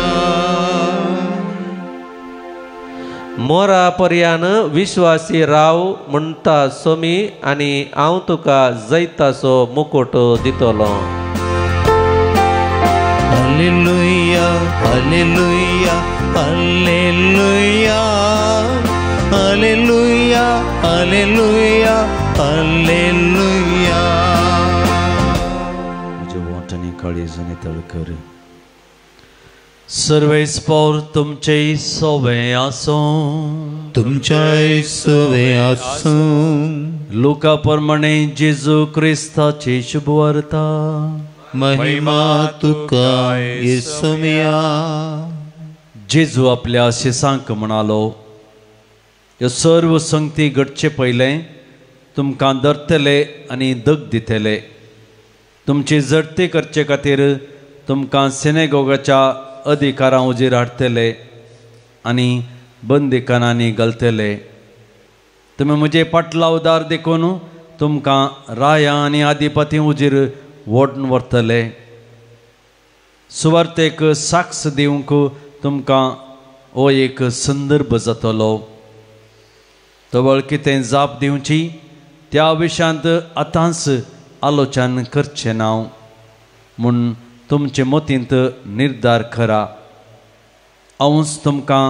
Speaker 3: मोरा पर्यान विश्वासी राव म्हणटा सोमी आनी हांव तुका जैताचो मुकुट दितलो.
Speaker 2: Alleluia, alleluia, alleluia, alleluia, alleluia, alleluia.
Speaker 4: म्हजें वोंठ आनी काळीज नितळ कर. सर्वेस्पोर तुमचे सोवे आसूं.
Speaker 2: तुमच्याय सोवे आसूं.
Speaker 4: लुका प्रमाणे जेजू क्रिस्ताची शुभवार्ता.
Speaker 2: महिमा तुका येसुम्या.
Speaker 4: जेजू आपल्या शिसांक म्हणालो, ह्यो सर्व संगती घडचे पयलें तुमकां धरतले आनी दग दितले. तुमची जडती करचे खातीर तुमकां सिनेगोगाच्या अधिकारां उजीर हाडटले आनी बंदीखानांनी घालतले. तुमी म्हजे पाटलावदार देखून तुमकां राया आनी आदिपती उजीर ओडून व्हरतले. सुवार्तेक साक्ष दिवंक तुमकां हो एक संदर्भ जातलो. तवळ कितें जाप दिवची त्या विशयांत आतांच आलोचन करचें ना म्हूण तुमचे मतींत निर्धार करा. हांवूच तुमकां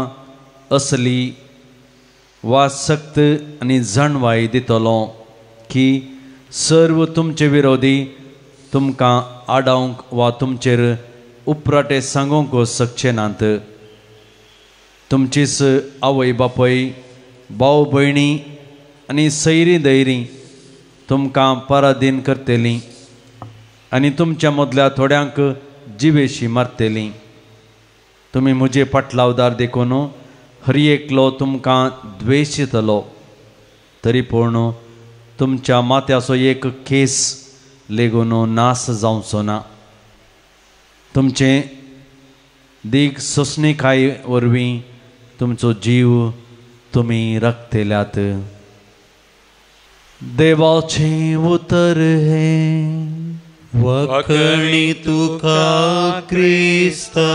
Speaker 4: असली वा सक्त आनी जाणवाय दितलो की सर्व तुमचे विरोधी तुमकां आडावंक वा तुमचेर उपराटे सांगूंक शकचे नात. तुमचीच आवय बापूय, भाव भयणी आनी सैरी दैरी तुमकां पराधीन करतलीं आनी तुमच्या मदल्या थोड्यांक जिवेशी मारतलीं. तुमी म्हजे पाटलावदार देखून हर एकलो तुमकां द्वेशितलो. तरी पूण तुमच्या माथ्याचो एक केस लेगून नास जावचो ना. तुमचें दीग सोंसणीकाय वरवीं तुमचो जीव तुमी राखतल्यात. देवाचें उतर हें.
Speaker 2: वखणी तुका क्रिस्ता.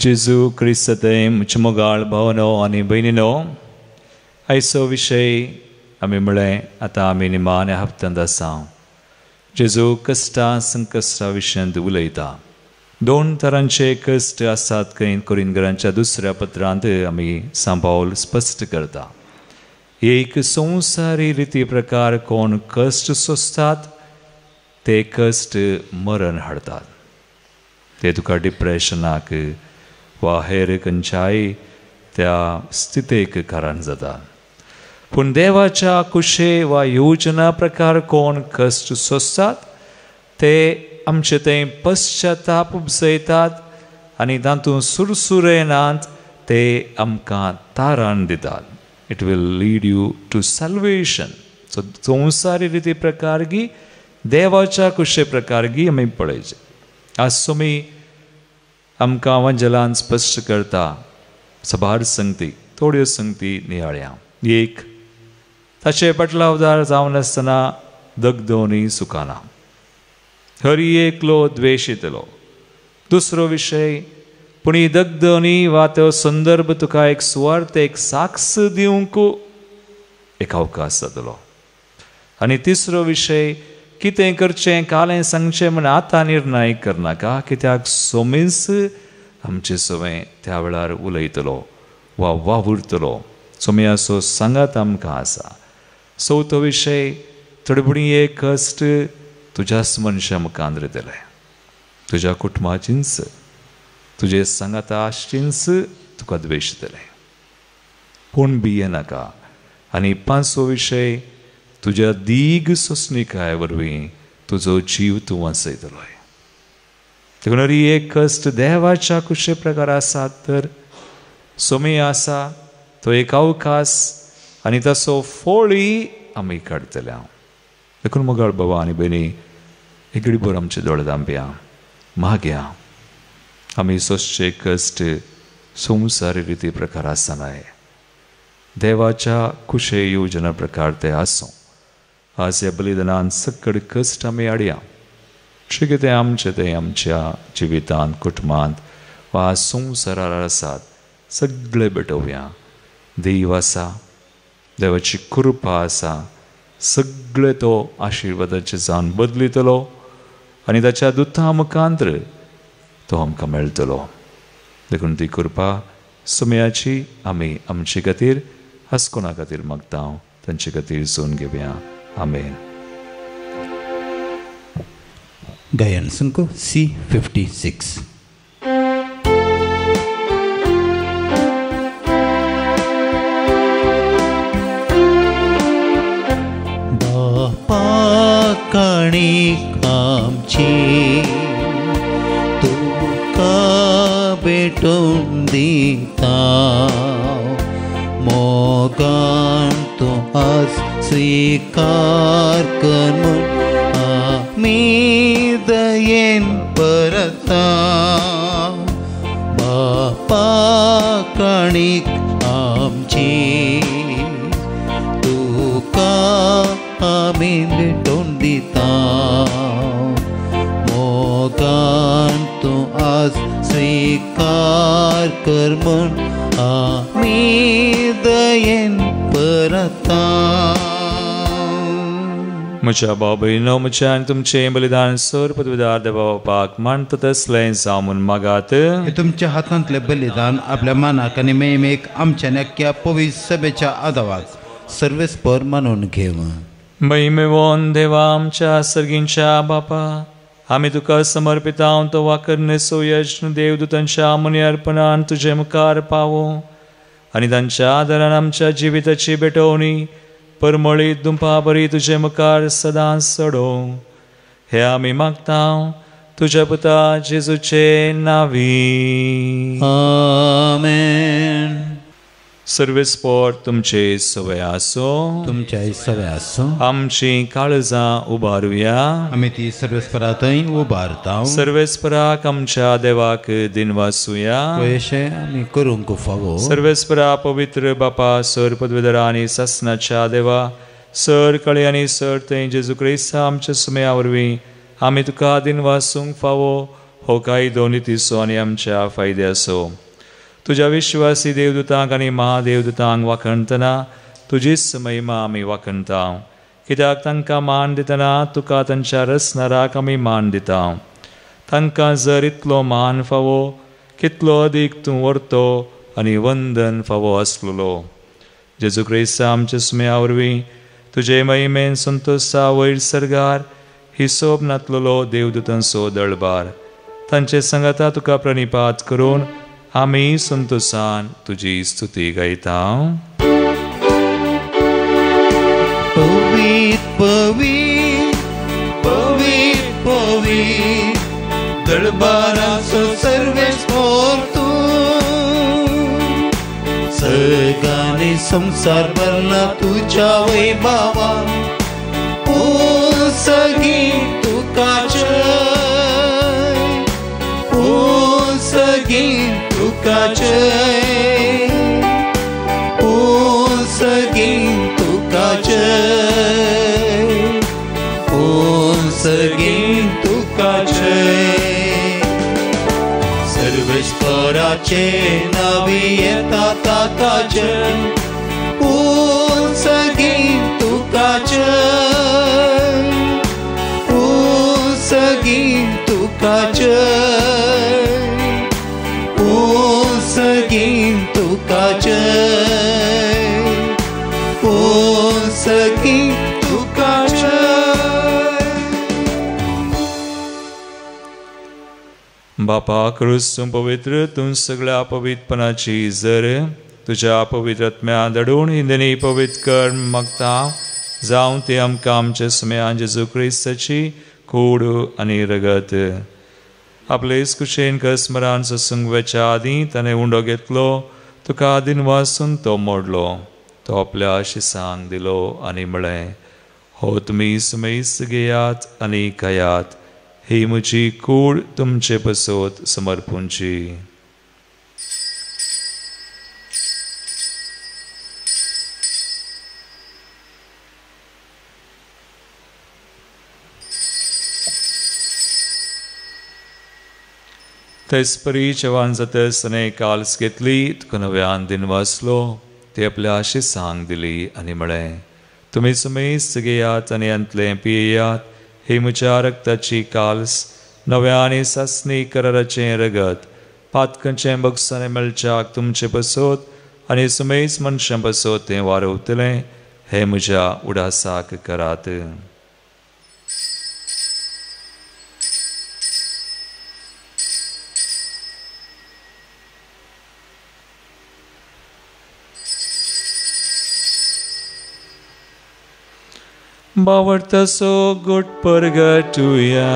Speaker 1: जेजू क्रिस्तांत म्हज्या मोगाळ भावनो आनी भयणीनो, आयचो विशय आमी म्हळें आतां आमी निमाण्या हप्त्यांत आसा. जेजू कश्टां संकश्टां विशयांत उलयता. दोन तरांचे कश्ट आसात खंय कोरिंथकरांच्या दुसऱ्या पत्रांत आमी सांबावल स्पश्ट करता. एक संवसारी रिती प्रकार कोण कश्ट सोंसतात ते कश्ट मरण हाडतात. ते तुका डिप्रेशनाक वा हेर खंयच्याय त्या स्थितेक कारण जाता. पूण देवाच्या कुशे वा योजना प्रकार कोण कश्ट सोंसतात ते आमचे ते पश्चाताप उपजयतात आनी तातूंत सुरसुरे नात ते आमकां तारण दितात. It will lead you to salvation. So संवसारी रिती प्रकारगी देवाच्या कुशे प्रकारगी आमी पळयचे. आज तुमी आमकां वंजलान स्पश्ट करता सबार संगती, थोड्यो संगती नियाळ्या. एक, ताचे पटलावदार जावन आसतना दगदोनी सुखाना, हरी एकलो द्वेश येतलो. दुसरो विशय, पूण ही दगदोनी वा तो संदर्भ तुका एक सुवार्थ एक साक्ष दिवंक एक अवकाश जातलो. आनी तिसरो विशय कितें करचें कालें सांगचें म्हण आतां निर्णय करनाका, कित्याक सोमीस आमचे सवें त्या वेळार उलयतलो वा वावुरतलो. सोमयाचो सांगात आमकां आसा. चवथो विशय थोडे एक कश्ट तुज्याच मनशा मुखार दिले, तुज्या कुटुंबाचींच तुजे सांगाता आसचींच तुका द्वेश दिले, पूण भिये नाका. आनी पांचवो विशय तुज्या दीग सोंसणीकाय वरवीं तुजो जीव तूं वाचयतलोय. देखून हर एक कश्ट देवाच्या कुशे प्रकार आसा तर सोमी आसा तो एक अवकाश आनी तसो फोळी आमी काडटले. देखून मोगाळ बाबा आनी भयणी एक घडीभर आमचे दोळे धांपया, मागया. आमी सोंसचे कश्ट संवसारी रिती प्रकार आसनाय, देवाच्या कुशे योजना प्रकार ते आसूं. आज ह्या बलिदानान सकड कश्ट आमी हाडया, जे कितें आमचें तें आमच्या जिवितांत कुटुंबांत वा संवसारार आसात सगळे भेटोवया. देव आसा, देवाची कृपा आसा, सगळे तो आशिर्वादाचे जावन बदलितलो आनी ताच्या दुता मुखांत्र तो आमकां मेळटलो. देखून ती कृपा सुमयाची आमी आमचे खातीर आसकोना खातीर मागता, तांचे खातीर सोन घेवया. आमेन.
Speaker 2: गायन संको C56. बापा काणीक आमची तुका भेटोवन दिता, मोगान तूं आज स्विकार कर म्हूण आमी दयेन परता. बापा काणीक आमची तुका आमी भेटोवन दिता, मोगान तूं आज स्विकार कर म्हूण आमी दयेन परता.
Speaker 1: म्हज्या भाव भयणीनो, म्हज्या आनी तुमचें बलिदान सर पदवीदार देवा बापाक मानता तसलें जावं म्हूण मागात.
Speaker 2: तुमच्या हातांतलें बलिदान आपल्या मानाक आनी मेमेक आमच्या नक्क्या पवित्र सभेच्या आदावाक सर्वेस्पर मानून घेव.
Speaker 1: महिमेवन देवा आमच्या सर्गींच्या बापा, आमी तुका समर्पिता तो वाकरनेसो यज्ञ देवदूतांच्या मुनी अर्पणान तुजे मुखार पावो आनी तांच्या आदारान आमच्या जिविताची भेटवणी परमळीत दुंपा बरी तुजे मुखार सदां सडो. हे आमी मागता तुज्या पुता जेजूचे नावी.
Speaker 2: आमेन.
Speaker 1: सर्वेस्पर तुमचे सवय आसो,
Speaker 2: तुमच्या सवय आसो.
Speaker 1: आमची काळजां उबारुया,
Speaker 2: आमी ती सर्वेस्परांतय उबारता.
Speaker 1: सर्वेस्पराक आमच्या देवाक दिनवासुया,
Speaker 2: अशें आमी करूंक फावो.
Speaker 1: सर्वेस्परा पवित्र बापा सर पदवीधरा आनी सासनाच्या देवा, सर कळे आनी सर थंय जेजू क्रिस्ता आमच्या सुमया वरवीं आमी तुका दिनवासूंक फावो हो कायदो नितीचो आनी आमच्या फायद्याचो. तुज्या विश्वासी देवदूतांक आनी महादेवदूतांक वाखणतना तुजीच महिमा आमी वाखणता, कित्याक तांकां मान दितना तुका तांच्या रचणाराक आमी मान दिता. तांकां जर इतलो मान फावो कितलो अदीक तूं व्हरतो आनी वंदन फावो आसलेलो. जेजू क्रिस्ता आमच्या सुमया वरवीं तुजे महिमेन संतोषा वयर सर्गार हिसोब नातलेलो देवदूतांचो दळबार तांचे सांगाता तुका प्रणिपात करून आमी संतोषान तुजी स्तुती गायता.
Speaker 2: पवित्र पवित्र पवित्र पवित्र दरबाराचो सर्वेस्पर तूं, सर्गाने संसार भरला तुज्या वैभवा, सगी तुका जय, सगी तुका जय, सगी तुका जय, सगी तुका जय. सर्वेस्पराचे नावे येता ताका जय, सगी तुका जय,
Speaker 1: बापा क्रूस तूं पवित्र, तूं सगळ्या पवित्रपणाची जर तुज्या पवित्र आत्म्या धाडून हिंदनी पवित्र कर मागता, जावं ते आमकां आमच्या सुम्या जेजू क्रिस्ताची कूड आनी रगत. आपले कुशेन कस्मरान ससूंक वेच्या आदीं ताणें उंडो घेतलो, तुका दिनवासून तो मोडलो, तो आपल्या शिसांक दिलो आनी म्हळें, हो तुमी सुमेस घेयात आनी खायात, ही म्हजी कूड तुमचे पसत समर्पूंची. तेचपरी जेवण जातच ताणें काल्स घेतली, तुका नव्यान दिनवासलो, ती आपल्या शिसांक दिली आनी म्हळें, तुमी सुमेस घेयात आनी हांतलें पियेयात, ही म्हज्या रक्ताची काल्स, नव्या आनी सासणी कराराचें रगत, पातकांचें बक्षाणें मेळच्याक तुमचे पसत आनी सुमेस मनशां पसत तें वारवतलें, हें म्हज्या उडासाक करात. बावडतसो गुट परगटुया.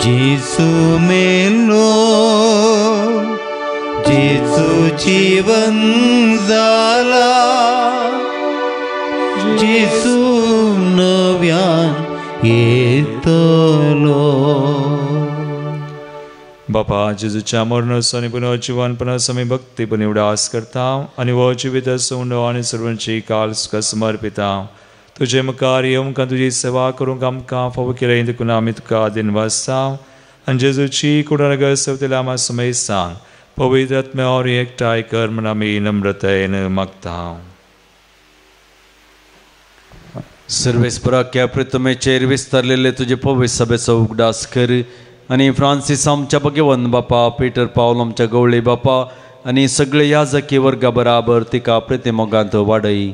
Speaker 2: जेजू मेलो, जेजू जीवन जाला, जेजू नव्यान येतलो.
Speaker 1: बापा जेजूच्या मरणाचो आनी पुनर्जिवनपणाचो आमी भक्तीपणी उडास करता आनी हो जिविताचो उंडो आनी सर्वांची काल तुका समर्पिता. तुजे मुखार येवंक तुजी सेवा करूंक आमकां फावो केलें देखून आमी तुका दिनवासता आनी जेजूची कुडानगर सेवतेल्या आमा सुमेसांक पवित्र आत्म्यावर एकठांय कर म्हूण आमी नम्रतायेन मागता.
Speaker 4: सर्वेस्परा क्या प्रितमेचेर विस्तारलेले तुजे पवित्र सभेचो उगडास कर आनी फ्रांसीस आमच्या भगवंत बापा, पीटर पावल आमच्या गवळी बापा आनी सगळे याजकी वर्गा बराबर तिका प्रितिमोगांत वाडय.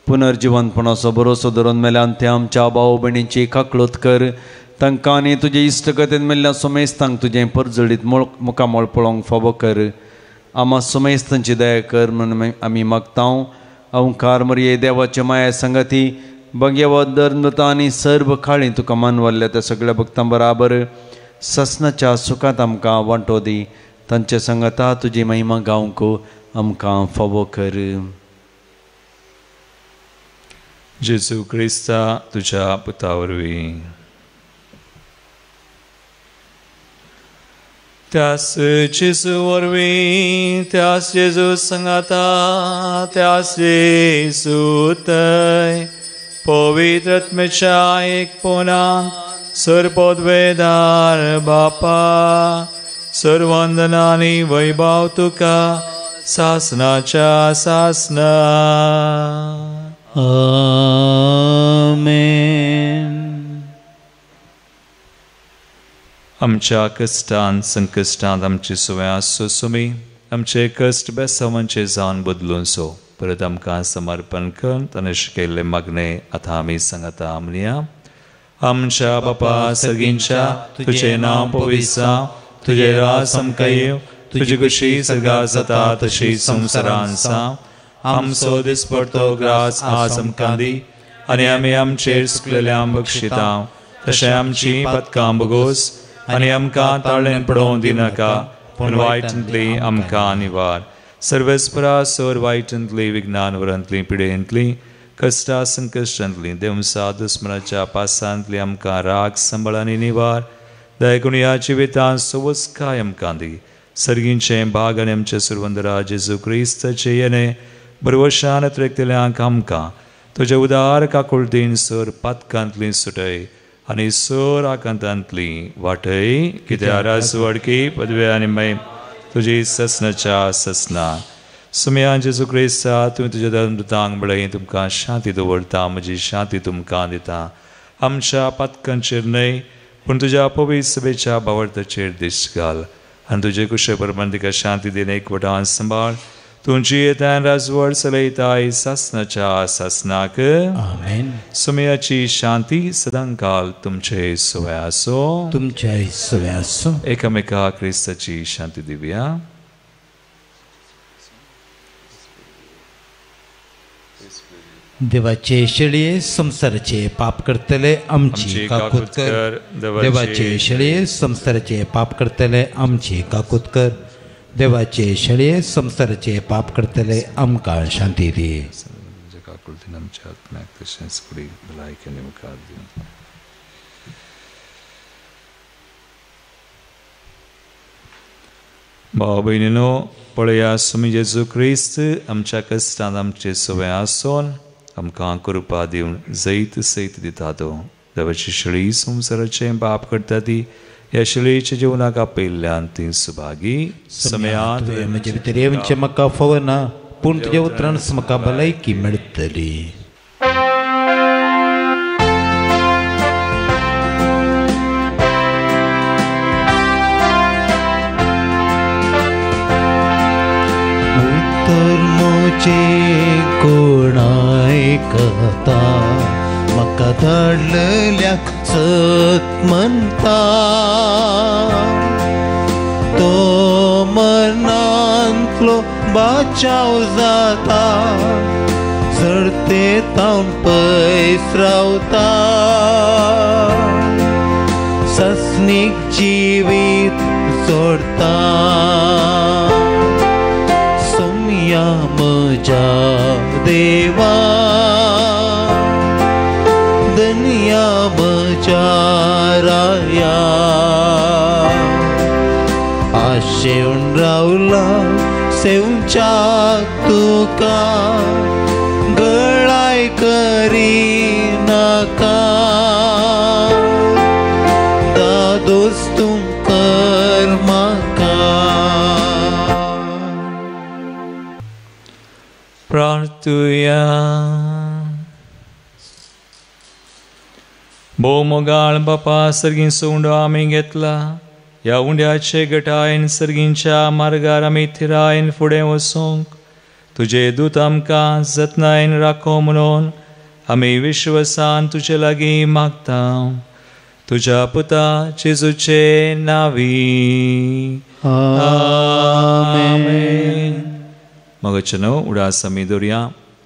Speaker 4: पुनर्जिवनपणाचो भरोसो धरून मेल्यान ते आमच्या भाव भयणींची काकळूत कर, तांकां आनी तुजे इश्टगतेन मेल्ल्या सुमेस्तांक तुजें परजळीत मुखामळ पळोवंक फावो कर. आमा सुमेस्तांची दया कर म्हणून आमी मागता. अंकार मरये देवाचे माया संगती बगेवत दर्मता आनी सर्व काळी तुका मानवल्ल्या त्या सगळ्या भक्तां बराबर ससनाच्या सुखांत आमकां वांटो दी. तांचे संगता तुजी महिमा गावंक आमकां फावो कर.
Speaker 1: जेजू क्रिस्ता तुज्या पुता वरवीं. त्यास जेजू वरवीं, त्यास जेजू संगाता, त्यास जेजू तय पवित्र आत्म्याच्या एकपणांत सर्वपदवेदार बापा, सर्वंदना आनी वैभव तुका सासनाच्या सासना.
Speaker 2: आमेन.
Speaker 1: आमच्या कश्टांत संकश्टांत आमची सुवे आसचो सुमी, आमचे कश्ट बेसावांचे जावन बदलून सो परत आमकां समर्पण कर ताणें शिकयल्लें मागणें आतां आमी सांगता म्हणया. आमच्या बापा सगींच्या तुजें नांव पवित्र जावं, तुजें राज आमकां येवं, तुजी खुशी सगळ्या जाता तशी संवसारांत जावं. आमचो दिसपडतो ग्रास आज आमकां दी आनी आमी आमचेर सुकलेल्या बक्षिता तशें आमची पदकां बगोस आनी आमकां ताळेन पडोवंक दिनाका, पूण वायटांतली आमकां निवार. सर्वेस्परा सोर वायटांतली, विज्ञानवरांतली, पिडेंतली, कश्टा संकश्टांतली, देवसा दुस्मनाच्या पासांतली आमकां राग सांबाळ आनी निवार. देखून ह्या जिवितांत सवस्काय आमकां दी. सर्गींचें भाग आनी आमचे सुरवंदरा जेजू क्रिस्ताचें येणें बरवशान त्रेकतल्यांक आमकां तुजे उदार काकुळटीन सर पातकांतली सुटय आनी सर आकांतांतली वाटय. कित्याक राजवडकी पदवे आनी मय तुजी ससनाच्या ससना. सुमया जेजू क्रिस्ता तुवें तुज्या धर्मदूतांक बळय तुमकां शांती दवरता, म्हजी शांती तुमकां दिता. आमच्या पातकांचेर न्हय पूण तुज्या पवित्र सभेच्या भावार्थाचेर दिश्ट घाल आनी तुजे कुशे प्रमाण तिका शांती दिन एकवटान सांबाळ. तुमची येतान राजवड चलयताय सासनाच्या सासनाक.
Speaker 2: आमेन.
Speaker 1: सुमयाची शांती सदांकाल तुमचे सुवे आसो.
Speaker 2: तुमच्या सुवे आसो.
Speaker 1: एकामेका क्रिस्ताची शांती दिवया.
Speaker 2: देवाचे शेळये संसाराचे पाप करतले आमची काकूत कर. देवाचे शेळये संसाराचे पाप करतले आमची काकूत कर. देवाचे शेळये संसाराचे पाप करतले आमकां शांती दी.
Speaker 1: काकुळतीन आमच्या आत्म्याक तशेंच कुडीक भलायकी आनी मुखार दिवं. भाव भयणीनो, पळया स्वामी जेजू क्रिस्त आमच्या कश्टांत आमचे सवय आसून आमकां कृपा दिवन जैत सैत दिता. तो देवाची शेळी संवसाराचें पाप करता ती ह्या शेळयेच्या जेवणाक आपयिल्ल्यान ती सुभागी. समयात
Speaker 2: म्हजे भितर येवचें म्हाका फावना, पूण तुज्या उतरान म्हाका भलायकी मेळटली. उतर म्हजें कोण आयकता, म्हाका धाडलेल्याक सत म्हणटा. तो मरणांतलो बाचाव जाता, झडते तावन पयस रावता. सस्नीक जिवीत जोडता. सोमया म्हज्या देवा, दनिया म्हज्या राया, आशेवन रावला सेवच्याक तुका, गळाय करिनाका. दादोस तूं कर म्हाका.
Speaker 1: प्रार्थुया. भोव मोगाळ बापा, सर्गींचो उंडो आमी घेतला. ह्या उंड्याचे गटायन सर्गींच्या मार्गार आमी थिरायन फुडें वचूंक तुजे दूत आमकां जतनायन राखो म्हणून आमी विश्वसान तुजे लागीं मागता. तुज्या पुता जेजूचे नांवी आमेन. मगचनो उडास आमी दवरया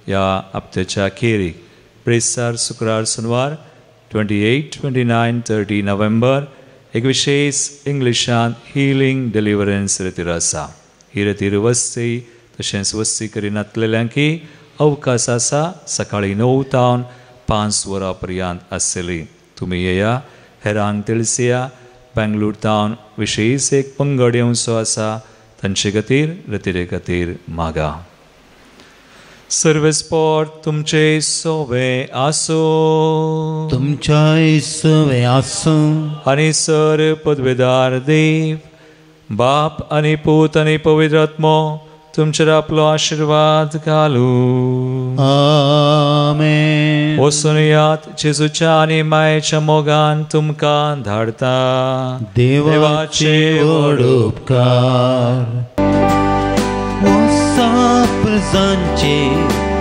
Speaker 1: ह्या हप्त्याच्या खेरीक प्रेसार शुक्रार शेनवार 28, 29, 30 नोव्हेंबर एक विशेष इंग्लिशांत हिलींग डिलिव्हरन्स रतीर आसा. ही रतीर वस्ती तशेंच वस्ती करिनातलेल्यांकी अवकाश आसा. सकाळीं 9 तावन 5 वरां पर्यंत आसतली. तुमी येया, हेरांक तिळसिया. बेंगलोर तावन विशेष एक पंगड येवचो आसा, तांचे खातीर रतिरे खातीर मागा. सर्वेस्पोर तुमचे सोवे आसूं.
Speaker 2: तुमच्याय सोवे आसूं.
Speaker 1: आनी सर पदवेदार देव बाप आनी पूत आनी पवित्र आत्मो तुमचेर आपलो आशिर्वाद घालूं.
Speaker 2: आमेन.
Speaker 1: वचून यात जेजूच्या आनी मायेच्या मोगान तुमकां धाडता.
Speaker 2: देवाचे व्हड उपकार. प्रजांचे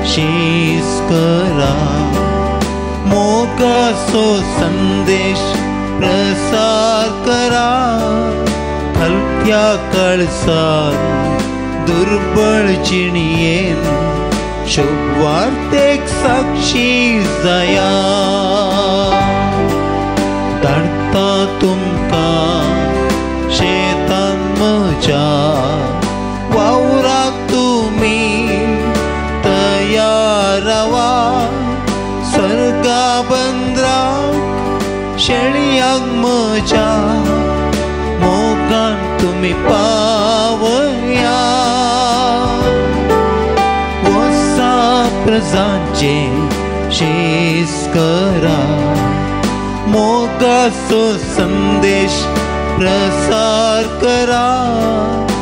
Speaker 2: शीस करा, मोगाचो संदेश प्रसार करा. हलक्या कळसान दुर्बळ जिणयेन शुभवार्तेक साक्षी जाया. धाडटा तुमकां शेतान म्हज्या, वावराक तुमी तयार रावा. सर्गा बंदराक शेळयांक म्हज्या मोगान तुमी पावया. वसा प्रजांचे शीस करा, मोगाचो संदेश प्रसार करा.